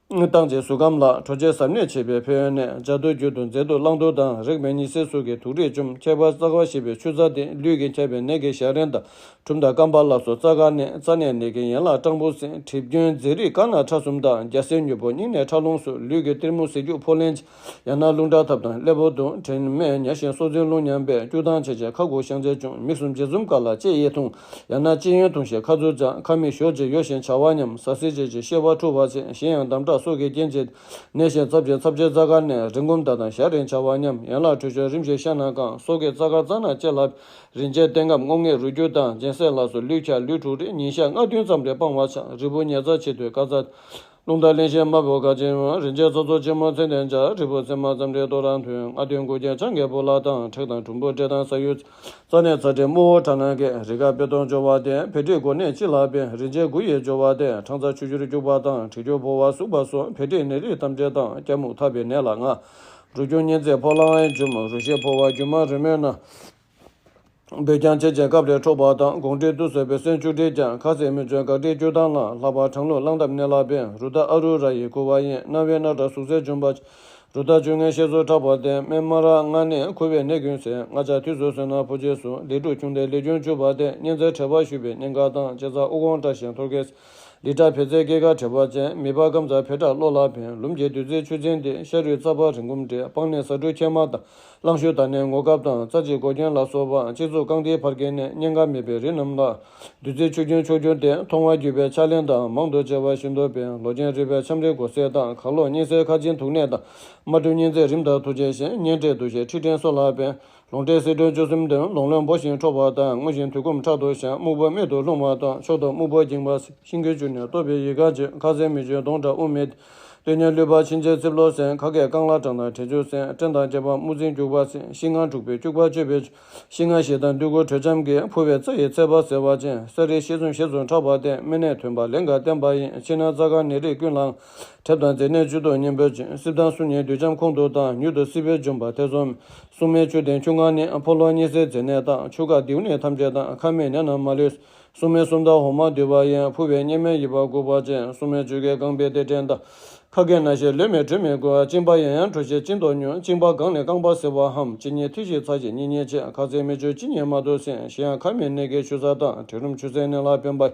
བཏང་རྗེས་གཟུགས་ཁམས་ལ། དྲོ་ཆས་ཟབ་གནད་བྱེད་པའི་ཕན་ཡོན་ནི། བྱ་དུག་རྒྱུ་དང་མཛེ་དུག་གླང་དུག་དང་། རེག་མས་གཉིས་སེལ་གཟུགས་ཀྱི་དུག་རིགས་འཇོམས། ཁྱད་པར་རྩ་དཀར་ཞེས་པའི་ཆུ་རྩ་སྟེ། ལུས་ཀྱིས་ཁྱབ་པའི་ནད་ཀྱི་ཞག་རན་དང་། གྲུམ་དང་སྐམ་པ་ལ་སོགས་རྩ་དཀར་ནད། རྩ་ནད་ནད་ཀྱི་ཡན་ལག་སྐྲངས་བུ་སྲིན། གྲིབ་སྐྱོན་མཛེ་རིགས་དཀར་ནག་ཁྲ་གསུམ་དང་། རྒྱ་སེར་མྱུར་པོ་སྙིང་ནད་ཁྲག་རླུང་སོགས། ལུས་ཀྱི་གཏེར་མུ་ཟེར་རྒྱུ་ཕོ་ལན་ཅན། ཡང་ན་རླུང་ཁྲག་ཐབ་དང་ཀླད་པ་གདུང་། དྲན་མེད་ཉ་བཞིན་སྲོག་འཛིན་རླུང་ཉམས་པས། སྐྱུག་ལྡང་བྱེད་ཅིང་ཁ་ཁུག་བཤང་གཅི་བྱུང་། མིག་གསུམ་ལྗིད་འཛུམ་དཀར་ལ་ལྕེ་གཡས་ཐུང་། ཡང་ན་ལྕེ་གཡོན་ཐུང་ཞིང་ཁ་ཚུར་འཛག་ཁ་མིག་ཞོར་གཅིག་གཡོ་ཞིང་བྱ་བ་ཉམས། ཟ་ཟི་བྱེད་ཅིང་གཤེ་བ་འཁྲུ་བ་ཆེ། གཞན་ཡང་འདམ་སྐྲག་སོགས་ཀྱི་རྐྱེན་བྱས། ནད་གཞི་ཚབས་ཆེན་ཚབས་ཆེ་རྩ་དཀར་ནད། རིང་གུམ་ཟླ་དང་ཞག་རིང་བྱ་བ་ཉམས། ཡན་ལག་དྲོད་ཤོར་རིམ་བཞིན་ཤ་ན་གང་། སོ་སྐྱེ་རྩ་དཀར་རྩ་ནག་ལྕེ་ལ། རིན་ཆེན་ལྟེ་ལྔ་སྔོ་ངད་རུས་རྒྱུ་དང་། སྦྱིན་སྲེག་ལ་སོགས་ལུས་འཁྱག་ལུས་འཁྲུགས་རིགས། ཉིན་ཞག་ལྔ་བདུན་ཙམ་རེ་སྤང་བར་བྱ། རིལ་བུ་ཉལ་ཚར་ཆེད་དུ་དཀར་རྩ། རླུང་རྟ་གླིང་བཞི་དམར་པོ་ག་ཅན། རིན་ཆེན་ཚོགས་གཙོ་ཆེན་མོ་ཙན་དན་ལྕགས། རིལ་བུ་ཚེར་མ་ཙམ་རེ་ལྟོ་རང་ཐུན། ལྔ་བདུན་དགུ་བརྒྱ་ཆང་གི་བུ་ལ་དང་། མཁྲེགས་དང་གྲུམ་བུ་འབྲས་དང་ཟ་ཡུར། རྩ་ནད་ཚ་གྲིབ་དམུ་བོ་ཁྲག་ནང་གི། རིགས་དཀར་དཔེ་སྟོང་སྦྱོར་བ་སྟེ། བད་མཁྲིས་མགོ་ནད་སྤྱི་ལ་ཕན། རིན་ཆེན་དགུ་ཡི་སྦྱོར་བ་སྟེ། ཁྲག་རྩ་ཆུ་སྐྱུར་སྐྱུག་པ་དང་། མཁྲིས་སྐྱུར་ཕོ་བ་ཟུག་པ་སོགས། བད་མཁྲིས་ནད་རིགས་ཐམས་ཅད་དང་། སྐྱ་སྨུག་འཐབ་པའི་ནད་ལ་མངའ། རུས་སྐྱུར་གཉན་ཚད་ཕོ་ལང་བའི་རྒྱུ་མ། རུས་ཤེད་ཕོ་བ་རྒྱུ་མ་རེ་མོས་ན། འབོད་ཀྱང་ཆེ་ཆེན་སྐབས་རེ་འཕྲོག་པ་དང་། དགོང་དྲོའི་དུས་སུ་བད་སེམས་བཅུ་དྲིལ་ཀྱང་། ཁ་ཟས་མི་འཇུ་འགག་འདྲེ་སྐྱུག་དང་ལ། ལྷག་པར་གྲང་རླུང་རླངས་ཐབ་ནད་ལ་ཕན། རུ་རྟ་ཨ་རུ་ར་ཡི་ཁུ་བ་ཡིན། རྣ་བའི་རྣག་ཁྲག་ཟུག་གཟེར་འཇོམས་པ། རུ་རྟ་བཅུ་ལྔའི་ཤེད་སོགས་ཁྲག་པ་སྟེ། སྨན་མ་ར་ལྔ་ནི་ཁུ་བའི་ནད་ཀུན་སེལ། སྔགས་ཆས་དུས་སུ་ཟོས་ན་བུ་རྗེས་སུ། ལས་འབྲུ་ཆུང་སྟེ་ལས་རྒྱུན་འཇུག་པ་སྟེ། གཉན་ཚད་དྲེག་པ་ཞུ་བའི་གཉན་ཁ་དང་། ལྕེ་ཚ་དབུགས་ཀོང་བཀྲ་ཞིང་ཐོར་གེ། ལི་ཁྲག་བད་ཚལ་སྐེ་ཁ་དྲེག་པ་ཅན། མི་ཕག་སྐམ་ཚ་བད་ཁྲག་གློ་ལ་ཕན། ལུམ་གྱི་བདུད་རྩིའི་ཆུ་རྫིང་སྟེ། ཤ་རུས་རྩ་བ་རིང་གུམ་འདྲེས། སྤང་ནད་ཟ་འབྲུ་ཕྱེ་མ་དང་། གླང་ཤུ་དར་ནད་ངོ་སྐབས་དང་། རྩ་གཅིག་མགོ་རྒྱན་ལ་སོགས་པ། སྤྱི་གཙུག་རྐང་མཐིལ་བར་གྱི་ནད། གཉན་ཁ་མེད་པའི་རིགས་རྣམས་ལ། བདུད་རྩིའི་ཆུ་རྒྱུན་མཆོག་གྱུར་ཏེ། མཐོང་བ་བརྒྱུད་པའི་ཕྱག་ལེན་དང་། མང་དུ་བྱ་བ་ཤིན་ཏུ་ཕན། ལོ་རྒྱུན་རིག་པའི་ཆམ་རིམས་མགོ་སེར་དང་། གག་ལྷོག་གཉན་སེལ་ཁ་སྦྱིན་དུག་ནད་དང་། རྨ་འབྲུམ་གཉན་ཚད་རིམས་དང་དུག་ཅན་ཞིང་། གཉན་འབྲས་དུག་ཤེད་མཁྲིས་སྐྲན་སོགས་ལ་ཕན། ལོང་འབྲས་སེར་ཀྲུང་བཅུ་གསུམ་འདོན། ལོང་རློན་སྦོ་ཞིང་འཁྲོག་པ་དང་། རྔུ་ཞིང་དུད་ཁུམ་ཁྲག་ཏུ་བཞག་སྨུག་པ་སྨད་དུ་ལྷུང་བ་དང་། མཆོག་ཏུ་སྨུག་པ་འགྱིང་བ། ཤིང་ཀུན་བཅུ་ནི་ལྟོ་བའི་ཡི་ག་བྱེད། ཁ་ཟས་མི་འཇུ་གདོང་ཁྲག་དབུ་མེད། སྤྱོད་ཉལ་ལུས་པ་ཕྱིན་ཆད་རྩིབ་ལོགས་ཟིན། ཁ་སྐད་རྐང་ལག་བྲང་དང་དྲི་ཆུ་ཟིན། སྐྲན་དང་སྐྱེ་བ་དམུ་རྫིང་སྐྱུག་པ་ཟིན། གཤིས་ངན་འཁྲུགས་པའི་སྐྱུག་པ་གཅོད་པའི་ཆུ། གཤིས་ངན་ཞེ་སྡང་འདོད་དགུ་དྲོད་འཇམ་གྱིས། འཕུར་བའི་རྩྭ་ཡི་ཚད་པ་ཟེར་བ་ཅན། ས་རི་ཤེལ་ཟུང་ཤེལ་ཟུང་ཕྲ་བ་སྟེ། སྨན་ནད་ཐོན་པ་ལན་འགའ་བསྟེན་པ་ཡིན། ཕྱི་ནང་རྩ་དཀར་ནད་རིགས་ཀུན་ལའང་། གྲིབ་དང་མཛེ་ནད་བཅུད་དུ་གཉན་པོའི་གཅིན། སྲིབ་དང་སྲུང་ཉེན་དུས་འཁྱམས་ཁོང་དུ་བཏང་། མྱུར་དུ་སྲིད་པའི་འཇོམས་པ་ཐེ་ཚོམ། སྲུང་མའི་མཆོད་རྟེན་ཆུ་ང་ནི། ཕོ་ལོ་གཉན་སྲིན་མཛེ་ནད་དང་། ཆུ་ཁ་རྡེའུ་ནད་ཐམས་ཅད་དང་། ཁ་མིག་ནད་རྣམས་མ་ལུས། སྲུང་མའི་སུམ་མདའ་འོ་མ་བསྡུས་པ་ཡིན། ཕུ་བའི་གཉན་སྨན་ཡིབ་པ་འགུགས་པ་ཅན། སྲུང་མའི་བཅོས་དཀའི་རྐང་པའི་ཏེ་སྐྲན་དང་། ཁ་སྐད་ན་ཤེས་ལོད་མེད་དྲོད་མེད་དགུ། གཅིན་པ་ཡང་ཡང་འཕྲོ་ཤེས་གཅིན་ཏོག་ཉུང་། གཅིན་པ་གང་ལས་རྐང་པ་ཟེར་བ་འམ། གཅིན་སྙི་ཐིགས་ཤིག་ཚ་ཞིང་སྙི་སྙི་ཆེ། ཁ་ཚིག་མིག་ཆུ་གཅིན་སྙི་མ་ཐུག་ཟིན། གཞི་ཡང་ཁ་མིག་ནད་ཀྱི་ཆུ་ཚ་དང་། དྲི་རུམ་ཆུ་སེར་ནད་ལ་ཕན་པ།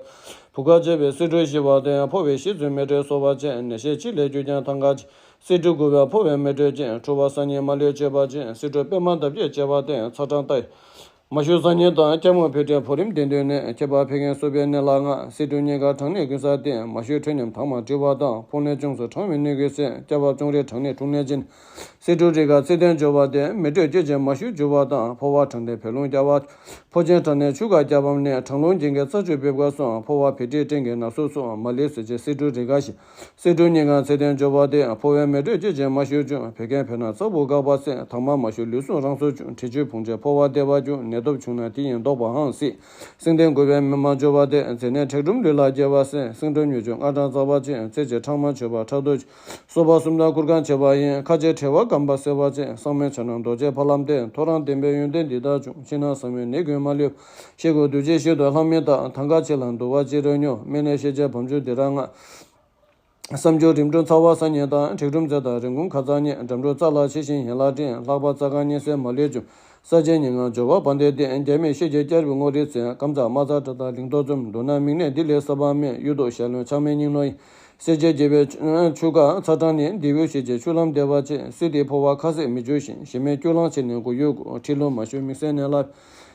བུ་ག་བྱེད་པའི་སེ་འབྲུ་ཞི་བ་སྟེ། ཕོ་བའི་ཤི་ཚུལ་མེ་དྲོད་གསོ་བ་ཅན། ནད་ཤེས་ཕྱི་ལས་རྒྱུ་རྐྱེན་ཐང་ག་ཅིག་སེ་འབྲུ་དགུ་པའི་ཕོ་བའི་མེ་དྲོད་ཅན། འཁྲུ་བ་ས་ཉིལ་མ་ལུས་བཅོས་པ་ཅན། སེ་འབྲུ་པདྨ་འདབ་བརྒྱད་བཅས་པ་སྟེ། ཚ་གྲང་ལྟ། མ་ཞུ་ས་ཉིལ་དང་། སྐྱ་རྨུགས་བད་མཁྲིས་ཕོ་རིམས་ལྡན་འདོད་ནད། ཁྱད་པར་བད་ཀན་གསོ་བའི་ནད་ལ་ང་། སེ་འབྲུ་གཉིས་ཀ་གྲང་ནད་ཀུན་ཟ་སྟེ། མ་ཞུ་དྲོད་ཉམས་དྭངས་མ་བྲི་བ་དང་། ཕོ་ནད་ཅུང་ཟད་གྲང་བའི་ནད་ཀུན་སེལ། སྐྱ་བབ་ཅུང་རིང་གྲང་ནད་འཁྲུགས་ནད་ཅན། སེ་འབྲུ་རིགས་ཀ་ཚེ་ཏན་སྦྱོར་བ་སྟེ། མེ་དྲོད་སྐྱེད་ཅིང་མ་ཞུ་འཇུ་བ་དང་། ཕོ་བ་གྲང་ལྡན་བད་རླུང་རྒྱག་པ། ཕོ་ཆེན་གྲང་ནད་ཆུ་ཁ་སྐྱ་བབ་ནད། གྲང་རླུང་རྒྱན་གྱི་རྩ་ཆུ་འབེབས་དགའ་སོགས། ཕོ་བ་བད་མཁྲིས་སྐྲན་གྱི་ན་ཟུག་སོགས། མ་ལུས་ཟས་བཅད་སེ་འབྲུ་རིགས་ཀ་ཞི། སེ་འབྲུ་གཉིས་ཀ་ཚེ་ཏན་སྦྱོར་བ་སྟེ། ཕོ་བའི་མེ་དྲོད་སྐྱེད་ཅིང་མ་ཞུ་འཇུ། བད་ཀན་བེ་སྣ་རྩ་བུ་འགགས་པ་སེལ། དྭངས་མ་མ་ཞུ་ལུས་ཟུངས་རང་སོར་འཇུ། དྲི་ཆུ་ཕུང་བྱེད་ཕོ་བ་བདེ་བ་འཇུ། ནད་སྟོབས་ཆུང་ན་དེ་ཡིས་བཟློག་པའང་སྲིད། སེང་ལྡེང་དགུ་པའི་མེ་མ་སྦྱོར་བ་སྟེ། མཛེ་ནད་མཁྲེགས་སྒྲོམ་ལུས་ལ་སྐྱེ་བ་སེལ། སེང་ལྡེང་མྱུར་འཇུ་སྔ་གྲང་ཚ་བ་ཅན། རྩེ་གཅིག་ཁྲག་མ་ཆོད་པ་ཁྲག་འདུ། སོ་པ་གསུམ་དང་སྐུར་ཁང་ཆེ་བ་ཡིན། ཁ་ཆེ་ཁྲེལ་བ་སྐམ་པ་སེལ་བ་ཅན། གསང་བའི་ཕྱག་ན་རྡོ་རྗེ་ཕ་ལམ་སྟེ། ཐོ་རངས་ལྡན་པའི་ཡོན་ཏན་འདི་དག་འབྱུང་། ཕྱི་ནང་གསང་བའི་ནད་ཀུན་མ་ལུས། ཤེལ་སྒོ་བདུད་རྩི་ཤིན་ཏུ་ལྷག་མེད་དང་། ཐང་ག་ཆེ་ལ་འདུ་བ་ཅི་རུ་སྨྱོ། སྨན་ནད་ཤེས་བྱ་བམ་ཆུ་འདི་ར་ལྔ། བསམ་སྦྱོར་རིམ་གྲོ་ཚ་བ་ས་ཉིལ་དང་། མཁྲེགས་སྒྲོམ་རྩེ་དང་རིན་གོང་ཁ་ཚ་ཉེ། འགྲམ་འགྲོ་རྩ་ལ་ཆེ་ཞིང་ཡན་ལག་འདྲེན། ལྷག་པ་རྩ་དཀར་གཉན་སྲིན་མ་ལུས་འབྱུང་། ས་ཆེན་ཉེ་ངང་སྦྱོར་བ་བ་དན་ལྡན། རྒྱ་མིག་ཤེས་བྱའི་སྐྱ་རིབ་ངོ་རིས་ཚེ། སྐམ་ཚ་དམར་ཚ་དྲ་དང་ལིང་ཏོག་འཛོམས། མདོར་ན་མིག་ནད་འདི་ལས་སྲབ་པ་མེད། གཡུ་ཐོག་ཞལ་རླུང་ཆགས་མེད་སྙིང་ནོར་ཡིན། སེར་བྱེས་རྒྱས་པའི་ཆུ་ཁ་ཚ་གྲང་ནི། འདི་བོད་ཤེས་བྱའི་ཆུ་ལམ་བདེ་བ་ཅན། སྲིད་དེ་ཕོ་བ་ཁ་ཟས་མི་འཇུ་ཞིང་། ཞེ་མེད་སྐྱུག་ལང་ཆེ་ནས་མགོ་ཡུ་གུ། མཁྲིས་ལྷུང་མ་ཞུ་མིག་སེར་ནད་ལ།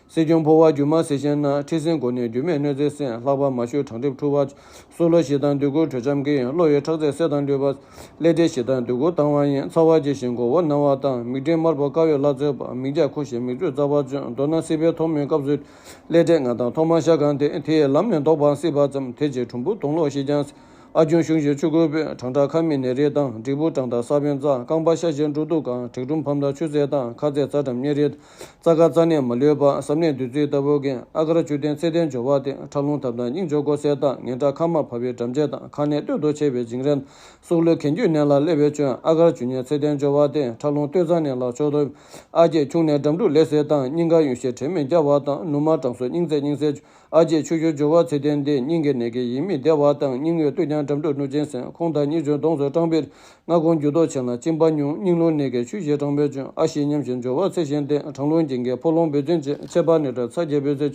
སྲིད་སྐྱོང་ཕོ་བ་རྒྱུ་མ་སེར་ཞིང་ན། མཁྲིས་སྲིན་མགོ་ནད་རྒྱུ་མེད་གནོད་འཚེ་སེལ། ལྷག་པ་མ་ཞུ་གྲང་འགྲིབ་འཁྲུ་བ། སྲོག་བླུ་ཞེ་སྡང་འདོད་དགུ་དྲོད་འཇམ་གྱིས། གློ་ཡི་ཁྲག་རྩའི་སེར་དང་ལུད་པ། ཀླད་འདྲེ་ཞེ་སྡང་འདོད་དགུ་དྭངས་བ་ཡིན། ཚ་བ་ལྗིད་ཞིང་མགོ་བོ་ན་བ་དང་། མིག་སྤྲིན་དམར་པོ་དཀར་འོད་ལ་འཛེགས་པ། མིག་རྒྱ་ཁུ་ཞིང་མིག་ཆུ་འཛག་པ་བྱུང་། མདོར་ན་སྲིད་པའི་ཐོག་མའི་སྐབས་སུ། ཀླད་འདྲེ་ལྔ་དང་ཐོག་མ་ཤ་གང་སྟེ། དེ་ཡི་ལམ་ནས་བཟློག་པའང་སྲིད་པ་ཙམ། དེ་རྗེས་གྲུམ་བུ་དུང་ལོག་ཞེས་ཀྱང་། ཨ་ཆུང་ཤུགས་ཞིག་ཆུ་ཁོལ་པོས། གྲང་དྲགས་ཁ་མིག་ནད་རིགས་དང་། འབྲས་བུ་གྲང་དང་ས་བོན་རྩ། རྐང་པ་ཤ་ཞིང་འབྲུ་དུག་གང་། མཁྲེགས་སྒྲོམ་ཕམ་དང་ཆུ་སེར་དང་། ཁ་ཚེ་རྩ་གྲམ་གཉན་རིགས། རྩ་དཀར་རྩ་ནད་མ་ལུས་པ། སྲབ་ནད་བདུད་རྩིའི་ལྟ་བུ་འགེམས། ཨ་གར་བཅུད་ལྡན་ཚེ་ཏན་སྦྱོར་བ་སྟེ། ཁྲག་རླུང་ཐབ་དང་སྙིང་རྗེ་མགོ་སེར་དང་། ངན་དྲགས་ཁ་དམར་བབས་པའི་འགྲམ་ལྕག་དང་། ཁ་ནད་སྟོད་དུ་ཆེ་བའི་བྱིང་རན། སྲོག་བླུ་གན་རྒྱུད་ནད་ལ་སླེབས་པའི་སྐྱོན། ཨ་གར་བཅུ་གཉིས་ཚེ་ཏན་སྦྱོར་བ་སྟེ། ཁྲག་རླུང་སྟོད་རྩ་ནད་ལ་མཆོག་ཏུ། ཨ་ཀྱེ་ཁྱུང་ནད་འགྲམ་འབྲུ་ལས་སེར་དང་། སྙིང་ག་ཡུན་ཤས་དྲན་མེད་རྒྱ་བ་དང་། ནུ་མ་གྲང་སོ་སྙིང་ཚད་སྙིང་སེར། ཨ་ཀྱེ་ཆུ་ཤུར་སྦྱོར་བ་ཚེ་ཏན་འདི། སྙིང་གི་ནད་ཀྱིས་ཡིད་མི་བདེ་བ་དང་། སྙིང་དབུས་སྟོད་ཀྱང་འགྲམ་འབྲུ་སྣུར་ཅན་སེམས། ཁོང་དང་སྙིང་རྗེ་གདོང་སོ་སྐྲངས་པའི། སྔ་དགོང་འགྱུར་ལྡོག་ཆེན་ལ་གཅིན་པ་ཉུང་། སྙིང་རླུང་ནད་ཀྱིས་ཆུ་ཞིག་སྐྲངས་པའི་སྐྱོན། ཨ་ཤི་ཉམས་ཤིང་སྦྱོར་བ་ཚེ་ཞིང་བརྟན། གྲང་རླུང་རྒྱན་གྱི་ཕོ་ལོང་འབོད་ཚིག་ཅན། ཚེ་བར་ནད་དྲག་ཚ་རྒྱས་པའི་ཚེ།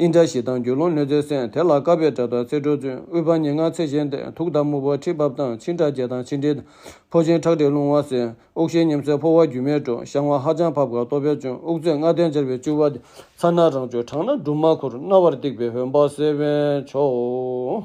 ཨིན་དྲ་ཞི་དང་རྒྱུ་ལོང་གནོད་འཚེ་སེམས། དེ་ལ་དཀར་པོའི་དགྲ་དང་ཚེ་འགྲོ་བཙུན། དབུས་པ་ཉེར་ལྔ་ཚེ་ཞིང་བརྟན། དུག་དང་སྨུག་པོ་མཁྲིས་བབས་དང་། མཆིན་དྲག་རྒྱས་དང་མཆིན་འདྲེ་དང་། ཕོ་ཆེན་ཁྲག་མཁྲིས་རླུང་བ་སེལ། དབུགས་ཤེས་ཉམས་སེལ་ཕོ་བ་རྒྱུ་མེད་འགྲོ། བཤང་བ་ཧ་ཅང་ཕབ་དགའ་ལྟོ་བས་བཅུང་། དབུགས་ཚད་ལྔ་ལྡན་སྦྱར་བའི་བཅུ་བ་སྟེ། ཚ་ན་རང་བཅུག་གྲང་ན་སྦྲུམ་མ་ཁུར། རྣ་བར་སྡིག་པའི་འོན་པ་སེལ་བའི་མཆོག།